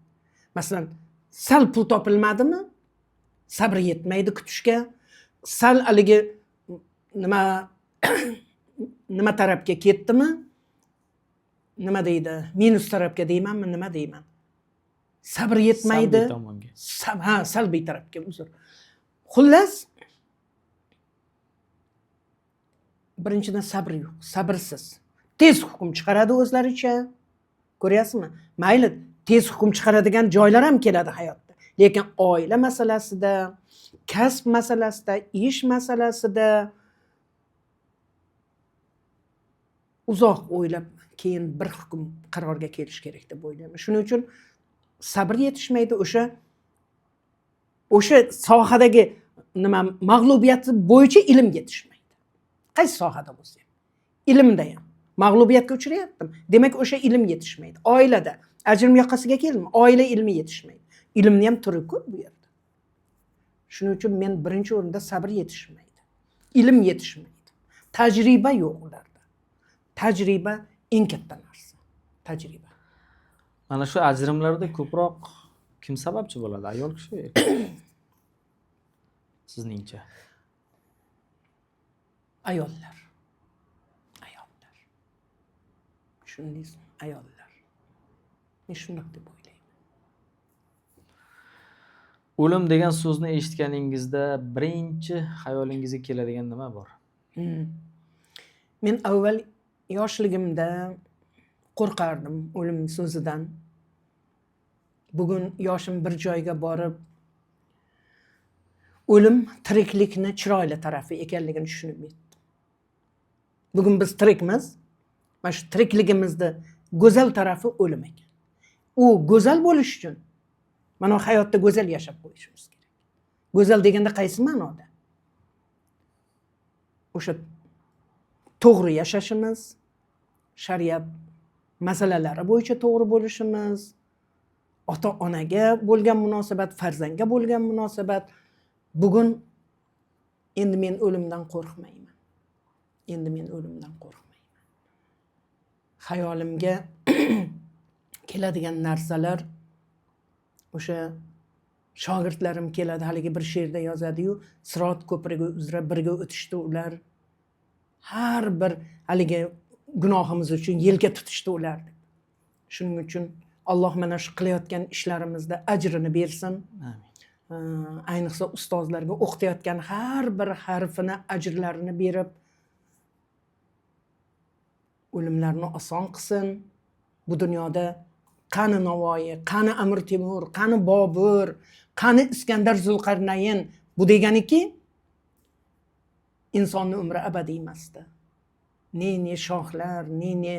Masalan, sal pul topilmadimi, sabr yetmaydi kutishga, sal haligi nima nima tarafga ketdimi, nima deydi, minus tarafga deymanmi, nima deyman, sabr yetmaydi. Salbiy tomonga. Ha, salbiy tarafga, uzr. Xullas, birinchidan sabr yo'q, sabrsiz. Tez hukm chiqaradi o'zlaricha. Ko'ryapsizmi? Mayli, tez hukm chiqaradigan joylar ham keladi hayotda. Lekin oila masalasida, kasb masalasida, ish masalasida uzoq o'ylab keyin bir hukm qarorga kelish kerak deb o'ylayman. Shuning uchun sabr yetishmaydi, o'sha sohadagi nima mag'lubiyati bo'yicha ilm yetishmaydi. Qaysi sohada bo'lsa ham, ilmda ham mag'lubiyatga uchrayaptim. Demak, o'sha ilm yetishmaydi. Oilada ajrim yoqasiga keldim, oila ilmi yetishmaydi. Ilmni ham turi ko'p bu yerda. Shuning uchun men birinchi o'rinda sabr yetishmaydi. Ilm yetishmaydi. Tajriba yo'q ularda. Tajriba eng katta narsa. Tajriba. Mana shu ajrimlarda ko'proq kim sababchi bo'ladi? Ayol kishi, erkak? Sizningcha? Ayollar. Ayollar. Tushundingizmi? Ayollar. Men shundoq deb o'ylayman. O'lim degan so'zni eshitganingizda birinchi xayolingizga keladigan nima bor? Men avval yoshligimda qo'rqardim o'lim so'zidan. Bugun yoshim bir joyga borib, o'lim tiriklikni chiroyli tarafi ekanligini tushunib yetdim. Bugun biz tirikmiz. Mana shu tirikligimizni go'zal tarafi o'lim ekan. U go'zal bo'lish uchun mana hayotda go'zal yashab qo'yishimiz kerak. Go'zal deganda qaysi ma'noda? O'sha to'g'ri yashashimiz, shariat masalalari bo'yicha to'g'ri bo'lishimiz, ota-onaga bo'lgan munosabat, farzandga bo'lgan munosabat. Bugun endi men o'limdan qo'rqmayman. Endi men o'limdan qo'rqmayman. Xayolimga keladigan narsalar o'sha shogirdlarim keladi, haligi bir she'rda yozadi-yu, Sirot ko'prigi uzra birga o'tishdi ular. Har bir haligi gunohimiz uchun yelka tutishdi ular deb. Shuning uchun Alloh mana shu qilayotgan ishlarimizda ajrini bersin. Amin. Ayniqsa ustozlarga o'qitayotgan har bir harfini ajrlarini berib, o'limlarni oson qilsin. Bu dunyoda qani Navoiy, qani Amir Temur, qani Bobur, qani Iskandar Zulqarnayn, bu deganiki insonning umri abadiy emasdi. Ne-ne shohlar, ne-ne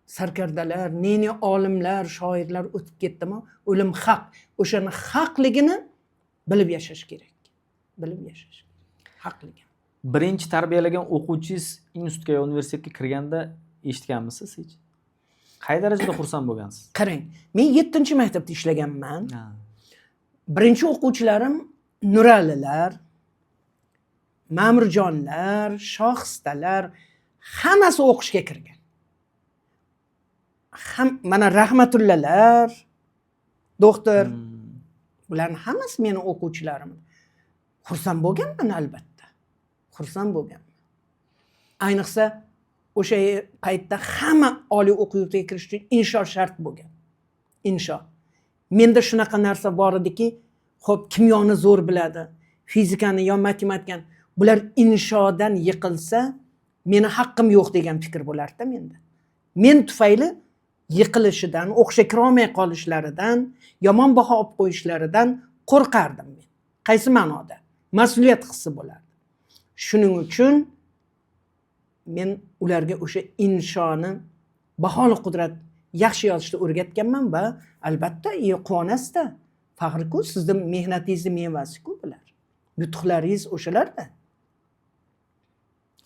sarkardalar, ne-ne olimlar, shoirlar o'tib ketdimi? O'lim haq. O'shani haqligini bilib yashash kerak. Bilib yashash kerak. Haqligini. Birinchi tarbiyalagan o'quvchingiz institutga yo universitetga kirganda eshitganmisiz hech? Qay darajada xursand bo'lgansiz? Qarang, men 7-maktabda ishlaganman. Birinchi o'quvchilarim Nuralilar, Ma'murjonlar, Shohistalar hammasi o'qishga kirgan. Ham mana Rahmatullalar, doktor, bularning hammasi meni o'quvchilarim. Xursand bo'lganman albatta. Xursand bo'lganman. Ayniqsa o'sha paytda hamma oliy o'quv yurtiga kirish uchun insho shart bo'lgan. Insho. Menda shunaqa narsa bor ediki, xo'p, kimyoni zo'r biladi, fizikani yo matematikani, bular inshodan yiqilsa, meni haqqim yo'q degan fikr bo'lardi menda. Men tufayli yiqilishidan, o'qishga kira olmay qolishlaridan, yomon baho olib qo'yishlaridan qo'rqardim men. Qaysi ma'noda? Mas'uliyat hissi bo'lardi. Shuning uchun men ularga o'sha inshoni baholi qudrat yaxshi yozishni o'rgatganman va albatta quvonasizda. Faxr-ku, sizni mehnatingizni mevasi-ku bular. Yutuqlaringiz o'shalarda.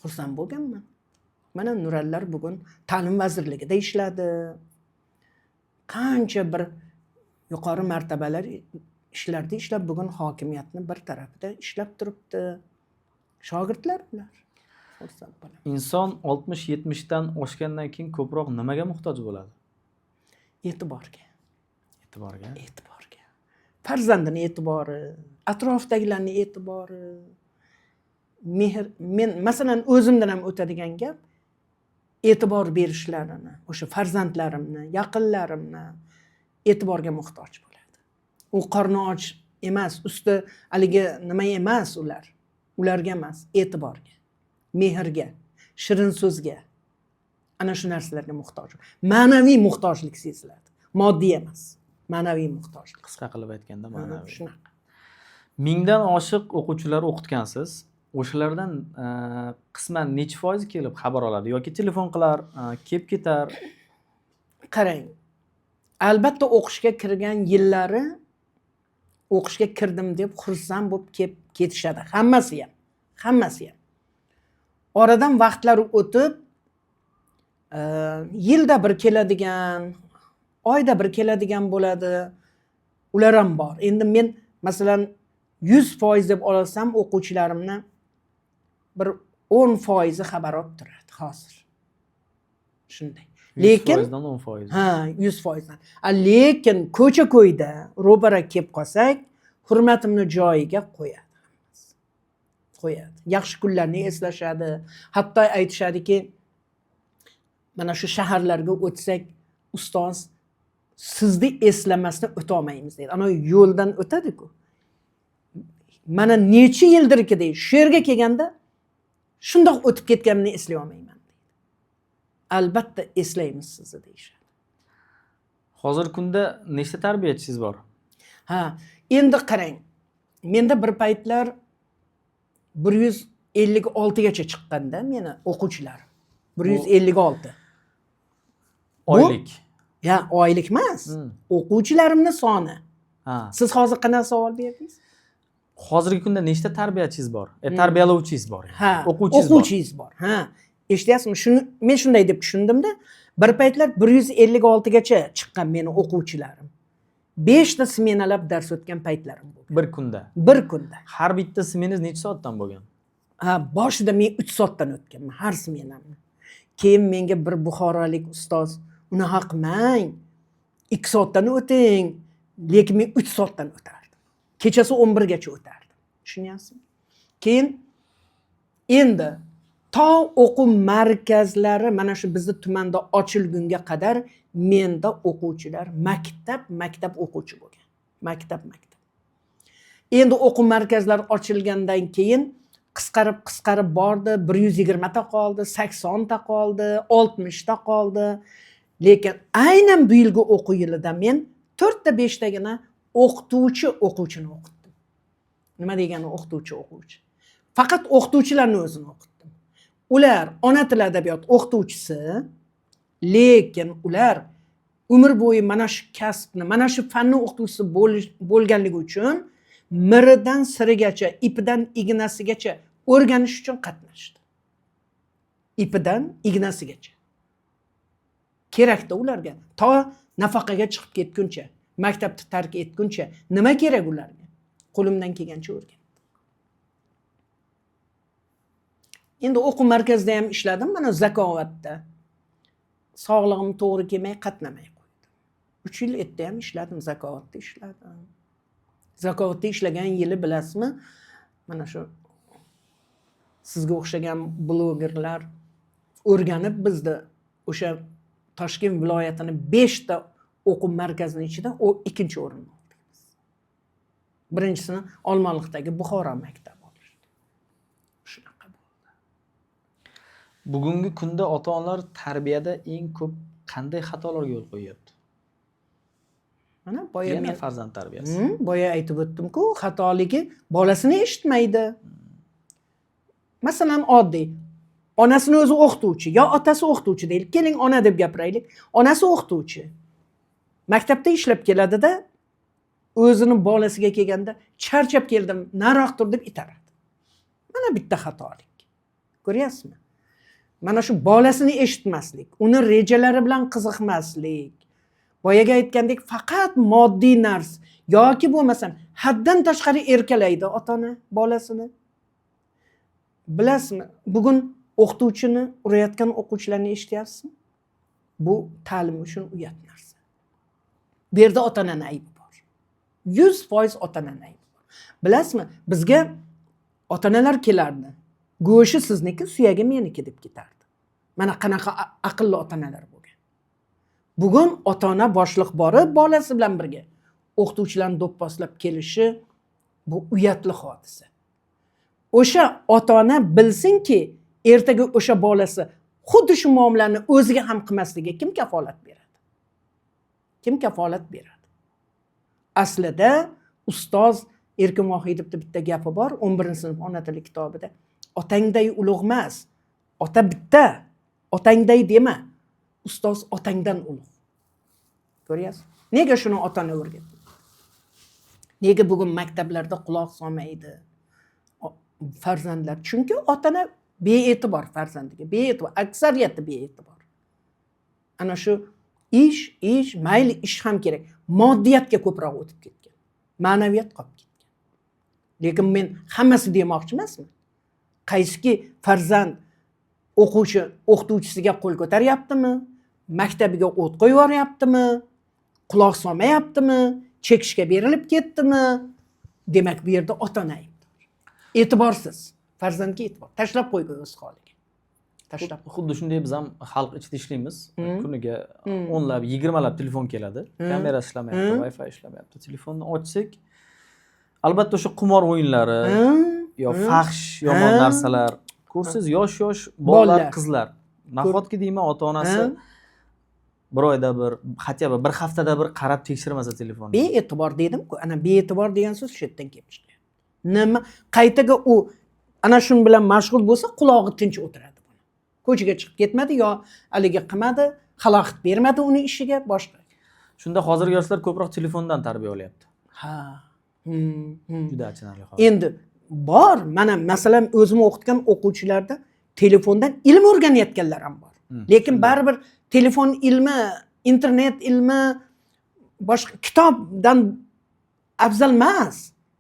Xursand bo'lganman. Mana Nurallar bugun Ta'lim vazirligida ishladi. Qancha bir yuqori martabalar ishlarda ishlab, bugun hokimiyatni bir tarafida ishlab turibdi. Shogirdlar ular. Xursand bo'laman. Inson 60-70 dan oshgandan keyin ko'proq nimaga muhtoj bo'ladi? E'tiborga. E'tiborga. E'tiborga. Farzandini e'tibori, atrofdagilarning e'tibori, mehr. Men masalan o'zimdan ham o'tadigan gap, e'tibor berishlarini, o'sha farzandlarimni, yaqinlarimni e'tiborga muhtoj bo'ladi. U qorni och emas, usti haligi nima emas ular. Ularga emas, e'tiborga, mehrga, shirin so'zga. Ana shu narsalarga muhtoj. Ma'naviy muhtojlik seziladi. Moddiy emas, ma'naviy muhtojlik. Qisqa qilib aytganda ma'naviy. Shunaqa. 1000dan oshiq o'quvchilar o'qitgansiz. O'shalardan qisman necha foizi kelib xabar oladi yoki telefon qilar, kelib ketar? Qarang, albatta o'qishga kirgan yillari o'qishga kirdim deb xursand bo'lib kelib ketishadi. Hammasi ham, hammasi ham. Oradan vaqtlar o'tib, yilda bir keladigan, oyda bir keladigan bo'ladi. Ular ham bor. Endi men masalan 100% deb olsam, o'quvchilarimni bir 10% xabar olib turadi hozir. Shunday. Lekin 100%dan 10%. Ha, 100%dan. Lekin ko'cha-ko'yda ro'para kelib qolsak, hurmatimni joyiga qo'yadi. Qo'yadi. Yaxshi kunlarni eslashadi. Hatto aytishadiki, mana shu shaharlarga o'tsak, ustoz sizni eslamasdan o'ta olmaymiz deydi. Ana yo'ldan o'tadi-ku. Mana necha yildirki deydi, shu yerga kelganda shundoq o'tib ketganimni eslay olmayman deydi. Albatta eslaymiz sizni deyishadi. Hozirgi kunda nechta tarbiyachingiz bor? Ha, endi qarang. Menda bir paytlar 156 gacha chiqqanda meni o'quvchilarim. 156. Oylik. Ya, oylik emas. O'quvchilarimni soni. Ha. Siz hozir qanaqa savol berdingiz? Hozirgi kunda nechta tarbiyachingiz bor? Tarbiyalovchingiz bor. Ha, o'quvchingiz bor. O'quvchingiz bor. Ha. Eshityapsizmi? Shuni men shunday deb tushundimda. Bir paytlar 156 gacha chiqqan meni o'quvchilarim. 5 ta smenalab dars o'tgan paytlarim bo'lgan. Bir kunda. Bir kunda. Har bitta smenangiz necha soatdan bo'lgan? Ha, boshida men 3 soatdan o'tganman har smenamni. Keyin menga bir buxorolik ustoz, unaqa qilmang, 2 soatdan o'ting, lekin men 3 soatdan o'tardim. Kechasi 11 gacha o'tardim. Tushunyapsizmi? Keyin endi to o'quv markazlari mana shu bizni tumanda ochilgunga qadar menda o'quvchilar maktab o'quvchi bo'lgan. Maktab. Endi o'quv markazlari ochilgandan keyin qisqarib bordi, 120 ta qoldi, 80 ta qoldi, 60 ta qoldi. Lekin aynan bu yilgi o'quv yilida men 4 ta 5 tagina o'qituvchi o'quvchini o'qitdim. Nima degani o'qituvchi o'quvchi? Faqat o'qituvchilarni o'zini o'qitdim. Ular ona tili adabiyot o'qituvchisi, lekin ular umr bo'yi mana shu kasbni, mana shu fanni o'qituvchisi bo'lganligi uchun miridan sirigacha, ipidan ignasigacha o'rganish uchun qatnashdi. Ipidan ignasigacha. Kerakda ularga. To nafaqaga chiqib ketguncha, maktabni tark etguncha nima kerak ularga? Qo'limdan kelgancha o'rgandim. Endi o'quv markazida ham ishladim, mana Zakovatda. Sog'lig'im to'g'ri kelmay qatnamay qo'ydim. 3 yil erta ham ishladim, Zakovatda ishladim. Zakovatda ishlagan yili bilasizmi? Mana shu sizga o'xshagan blogerlar o'rganib bizni o'sha Toshkent viloyatini 5 ta o'quv markazining ichida o 2-chi o'rinni oldik biz. Birinchisini Olmaliqdagi Buxoro maktabi olishdi. Shunaqa bo'ldi. Bugungi kunda ota-onalar tarbiyada eng ko'p qanday xatolarga yo'l qo'yyapti? Mana boya men farzand tarbiyasi. Boya aytib o'tdim-ku, xatoligi bolasini eshitmaydi. Masalan, oddiy onasini o'zi o'qituvchi yo otasi o'qituvchi deylik. Keling ona deb gapiraylik. Onasi o'qituvchi. Maktabda ishlab keladida, o'zini bolasiga kelganda charchab keldim, nariroq tur deb itaradi. Mana bitta xatolik. Ko'ryapsizmi? Mana shu bolasini eshitmaslik, uni rejalari bilan qiziqmaslik, Boyagi aytgandek, faqat moddiy narsa yoki bo'lmasam haddan tashqari erkalaydi ota ona bolasini. Bilasizmi, bugun o'qituvchini urayotgan o'quvchilarni eshityapsizmi? Bu ta'lim uchun uyat narsa. Bu yerda ota onani aybi bor. 100% ota onani aybi bor. Bilasizmi, bizga ota onalar kelardi. Go'shti sizniki, suyagi meniki deb ketardi. Mana qanaqa aqlli ota onalar bo'lgan. Bugun ota ona boshliq borib bolasi bilan birga o'qituvchilarni do'pposlab kelishi bu uyatli hodisa. O'sha ota ona bilsinki, ertaga o'sha bolasi xuddi shu muomalani o'ziga ham qilmasligiga kim kafolat beradi? Kim kafolat beradi? Aslida ustoz Erkin Vohidovda bitta gapi bor, 11-sinf ona tili kitobida. Otangday ulug' emas, ota bitta, otangday dema. Ustoz otangdan ulug'. Ko'ryapsiz? Nega shuni ota-ona o'rgatdi? Nega bugun maktablarda quloq solmaydi farzandlar? Chunki ota-ona bee'tibor farzandiga, bee'tibor, aksariyati bee'tibor. Ana shu ish, mayli ish ham kerak. Moddiyatga ko'proq o'tib ketgan. Ma'naviyat qolib ketgan. Lekin men hammasi demoqchi emasman. Qaysiki farzand o'quvchi o'qituvchisiga qo'l ko'taryaptimi, maktabiga o't qo'yib yuboryaptimi, quloq solmayaptimi, chekishga berilib ketdimi, demak bu yerda ota-ona aybdor. E'tiborsiz, farzandga e'tibor, tashlab qo'ygan o'z holiga. Tashlab. Xuddi shunday biz ham xalq ichida ishlaymiz. Kuniga o'nlab, 20lab telefon keladi. Kamera ishlamayapti, Wi-Fi ishlamayapti. Telefonni ochsak, albatta o'sha qimor o'yinlari yo fahsh yomon narsalar. Ko'rsangiz yosh-yosh bolalar, qizlar. Nahotki deyman, ota-onasi bir oyda bir, хотя бы bir haftada bir qarab tekshirmasa telefonni. Bee'tibor dedim-ku. Ana bee'tibor degan so'z shu yerdan kelib chiqyapti. Nima qaytaga u ana shun bilan mashg'ul bo'lsa, qulog'i tinch o'tiradi. Ko'chaga chiqib ketmadi yo haligi qilmadi, xalaqit bermadi uni ishiga boshqa. Shunda hozirgi yoshlar ko'proq telefondan tarbiya olyapti. Ha. Juda achinarli hol. Endi bor, mana masalan o'zim o'qitgan o'quvchilarda telefondan ilm o'rganayotganlar ham bor. Lekin baribir telefon ilmi, internet ilmi boshqa kitobdan afzal emas.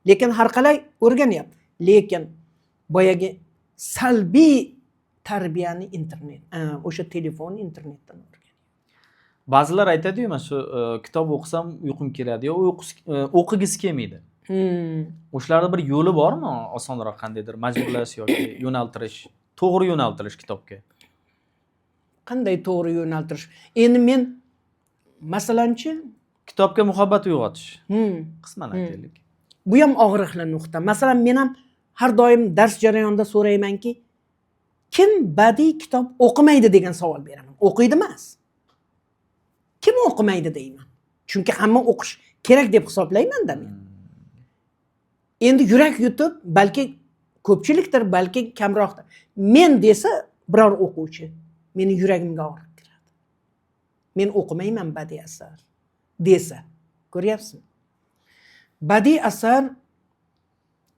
Lekin har qalay o'rganyapti. Lekin boyagi salbiy tarbiyani internet, o'sha telefon internetdan o'rganyapti. Ba'zilar aytadi-yu, mana shu kitob o'qisam uyqum keladi yo o'qigisi kelmaydi. O'shalarda bir yo'li bormi osonroq qandaydir majburlash yoki yo'naltirish, to'g'ri yo'naltirish kitobga? Qanday to'g'ri yo'naltirish? Endi men masalanchi kitobga muhabbat uyg'otish. Qisman aytaylik. Bu ham og'riqli nuqta. Masalan, men ham har doim dars jarayonida so'raymanki, kim badiiy kitob o'qimaydi degan savol beraman. O'qiydi emas. Kim o'qimaydi deyman. Chunki hamma o'qish kerak deb hisoblayman-da men. Endi yurak yutib, balki ko'pchilikdir, balki kamroqdir. Men desa biror o'quvchi, meni yuragimga og'riq kiradi. Men o'qimayman badiiy asar desa, ko'ryapsizmi? Badiiy asar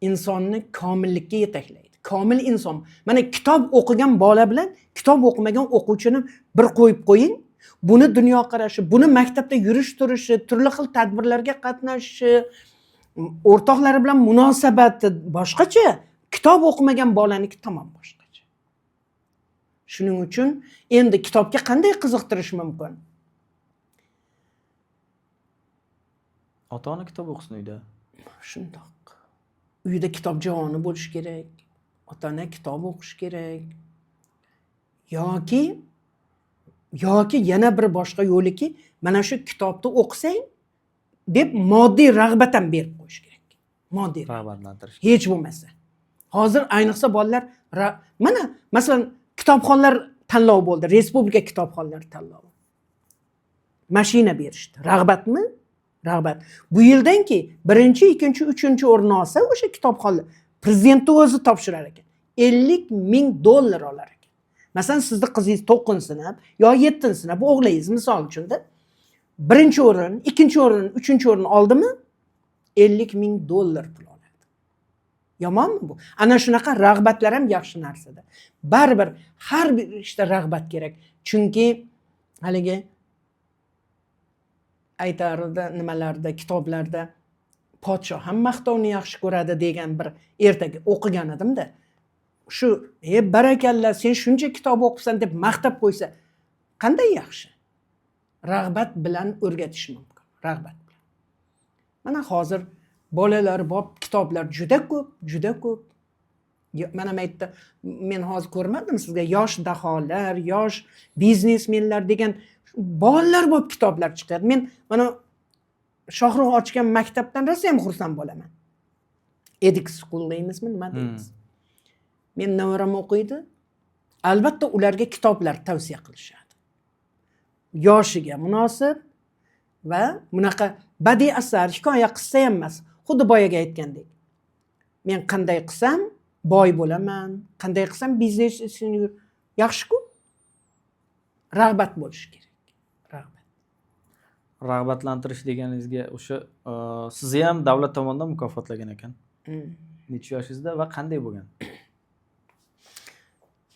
insonni komillikka yetaklaydi. Komil inson. Mana kitob o'qigan bola bilan kitob o'qimagan o'quvchini bir qo'yib qo'ying. Buni dunyoqarashi, buni maktabda yurish turishi, turli xil tadbirlarga qatnashishi, o'rtoqlari bilan munosabati boshqacha, kitob o'qimagan bolaniki tamom boshqacha. Shuning uchun endi kitobga qanday qiziqtirish mumkin? Ota-ona kitob o'qisin uyda. Shundoq. Uyda kitob javoni bo'lishi kerak. Ota-ona kitob o'qish kerak. Yoki yana bir boshqa yo'liki, mana shu kitobni o'qisang deb moddiy rag'bat ham berib qo'yish kerak. Moddiy rag'batlantirish. Hech bo'lmasa. Hozir ayniqsa bolalar mana masalan kitobxonlar tanlovi bo'ldi, respublika kitobxonlar tanlovi. Mashina berishdi. Rag'batmi? Rag'bat. Bu yildanki 1-chi, 2-chi, 3-chi o'rinni olsa o'sha kitobxonlar prezidentni o'zi topshirar ekan. $50,000 olar ekan. Masalan, sizni qizingiz 9-sinf yo 7-sinf o'g'lingiz misol uchun-da 1-chi o'rin, 2-chi o'rin, 3-chi o'rin oldimi? $50,000 pul oladi. Yomonmi bu? Ana shunaqa rag'batlar ham yaxshi narsada. Baribir har bir ishda rag'bat kerak. Chunki haligi Aytardi nimalarda, kitoblarda podshoh ham maqtovni yaxshi ko'radi degan bir ertak o'qigan edimda. Shu barakalla, sen shuncha kitob o'qibsan deb maqtab qo'ysa qanday yaxshi. Rag'bat bilan o'rgatish mumkin, rag'bat bilan. Mana hozir bolalar bor, kitoblar juda ko'p, juda ko'p. Mana aytdi, men hozir ko'rmadim sizga yosh daholar, yosh biznesmenlar degan bolalar bo'lib kitoblar chiqyapti. Men mana Shohrux ochgan maktabdan rosa ham xursand bo'laman. Edik School deymizmi, nima deymiz? Men nevaram o'qiydi. Albatta ularga kitoblar tavsiya qilishadi. Yoshiga munosib va bunaqa badiiy asar, hikoya, qissa ham emas. Xuddi boyaga aytgandek. Men qanday qilsam boy bo'laman, qanday qilsam biznes ishini yaxshi-ku. Rag'bat bo'lishi kerak. Rag'bat. Rag'batlantirish deganingizga o'sha sizni ham davlat tomonidan mukofotlagan ekan. Necha yoshingizda va qanday bo'lgan?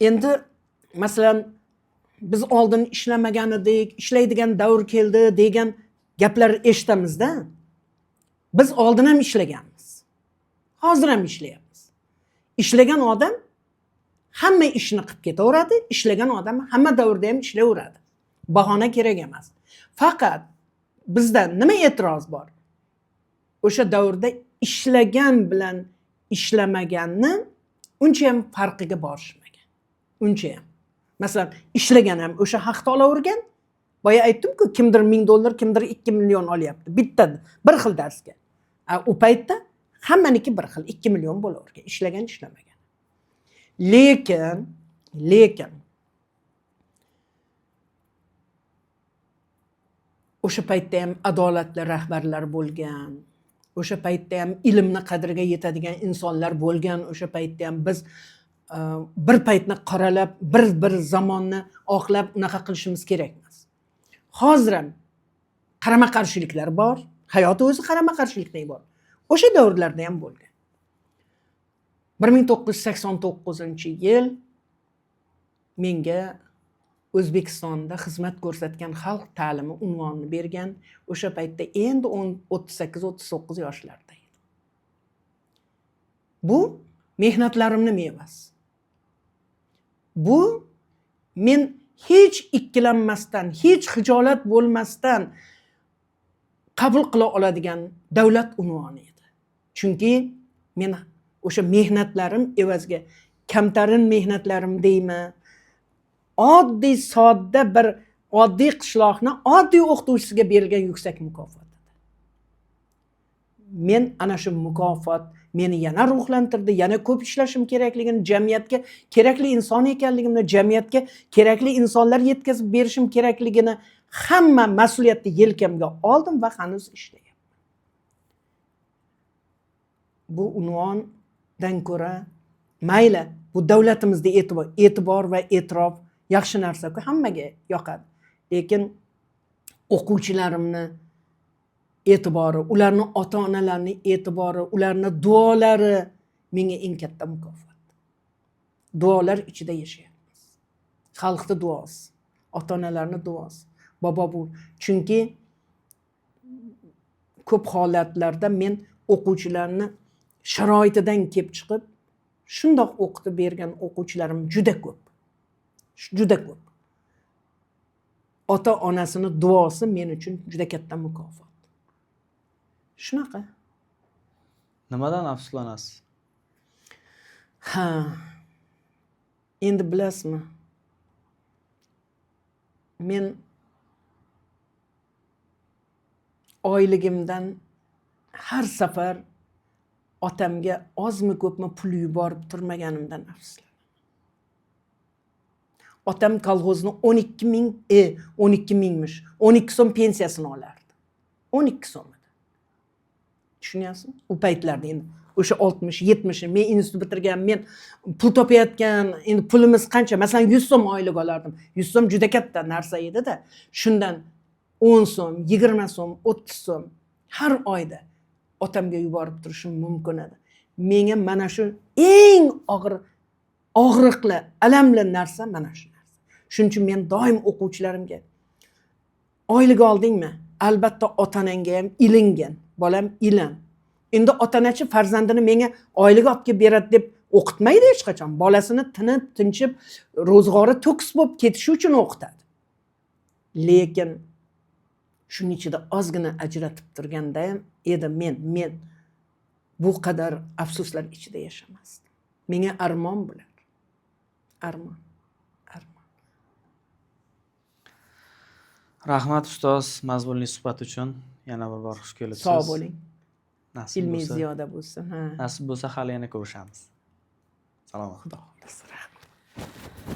Endi masalan biz oldin ishlamagan edik, ishlaydigan davr keldi degan gaplar eshitamizda. Biz oldin ham ishlaganmiz. Hozir ham ishlayapmiz. Ishlagan odam hamma ishni qilib ketaveradi, ishlagan odam hamma davrda ham ishlayveradi. Bahona kerak emas. Faqat bizda nima e'tiroz bor? O'sha davrda ishlagan bilan ishlamaganni uncha ham farqiga borishmagan. Uncha ham. Masalan, ishlagan ham o'sha haqni olavergan. Boya aytdim-ku, kimdir $1000, kimdir 2 million olyapti. Bitta bir xil darsga. U paytda hammaniki bir xil 2 million bo'lavergan, ishlagan ishlamagan. Lekin o'sha paytda ham adolatli rahbarlar bo'lgan, o'sha paytda ham ilmni qadriga yetadigan insonlar bo'lgan, o'sha paytda ham biz bir paytni qoralab, bir zamonni oqlab unaqa qilishimiz kerak emas. Hozir ham qarama-qarshiliklar bor, hayot o'zi qarama-qarshilikdan iborat. O'sha davrlarda ham bo'lgan. 1989-yil menga O'zbekistonda xizmat ko'rsatgan xalq ta'limi unvonini bergan. O'sha paytda endi 38-39 yoshlarda edim. Bu mehnatlarimni mevasi. Bu men hech ikkilanmasdan, hech xijolat bo'lmasdan qabul qila oladigan davlat unvoni edi. Chunki men o'sha mehnatlarim evaziga, kamtarin mehnatlarim deymi, oddiy sodda bir oddiy qishloqni oddiy o'qituvchisiga berilgan yuksak mukofot edi. Men ana shu mukofot meni yana ruhlantirdi, yana ko'p ishlashim kerakligini, jamiyatga kerakli inson ekanligimni, jamiyatga kerakli insonlar yetkazib berishim kerakligini hamma mas'uliyatni yelkamga oldim va hanuz ishlayapman. Bu unvondan ko'ra mayli, bu davlatimizda e'tibor va e'tirof yaxshi narsa-ku, hammaga yoqadi. Lekin o'quvchilarimni e'tibori, ularni ota-onalarni e'tibori, ularni duolari menga eng katta mukofot. Duolar ichida yashayapmiz. Xalqning duosi, ota-onalarning duosi. Bobo bu. Chunki ko'p holatlarda men o'quvchilarni sharoitidan kelib chiqib shundoq o'qitib bergan o'quvchilarim juda ko'p. Juda ko'p. Ota-onasini duosi men uchun juda katta mukofot. Shunaqa. Nimadan afsuslanasiz? Ha. Endi bilasizmi? Men oyligimdan har safar otamga ozmi ko'pmi pul yuborib turmaganimdan afsuslanaman. Otam kolxozni 12 ming, 12 mingmish, 12 so'm pensiyasini olardi. 12 so'm edi. Tushunyapsizmi? U paytlarda endi o'sha 60, 70 men institut bitirgan, men pul topayotgan, endi pulimiz qancha? Masalan, 100 so'm oylik olardim. 100 so'm juda katta narsa edi-da. Shundan 10 so'm, 20 so'm, 30 so'm har oyda otamga yuborib turishim mumkin edi. Menga mana shu eng og'ir, og'riqli, alamli narsa mana shu narsa. Shuning uchun men doim o'quvchilarimga oylik oldingmi? Albatta ota onangga ham ilingin, bolam, ilin. Endi ota onachi farzandini menga oylik olib kelib beradi deb o'qitmaydi hech qachon. Bolasini tinib tinchib, ro'zg'ori to'kis bo'lib ketishi uchun o'qitadi. Lekin shuning ichida ozgina ajratib turganda ham edi, men bu qadar afsuslar ichida yashamasdim. Menga armon bular, armon, armon. Rahmat, ustoz, mazmunli suhbat uchun. Yana bir bor xush kelibsiz. Sog' bo'ling. Nasib ilmingiz bo'lsa, ziyoda bo'lsin, ha. Nasib bo'lsa, hali yana ko'rishamiz. Salomat. Xudo xohlasa, rahmat.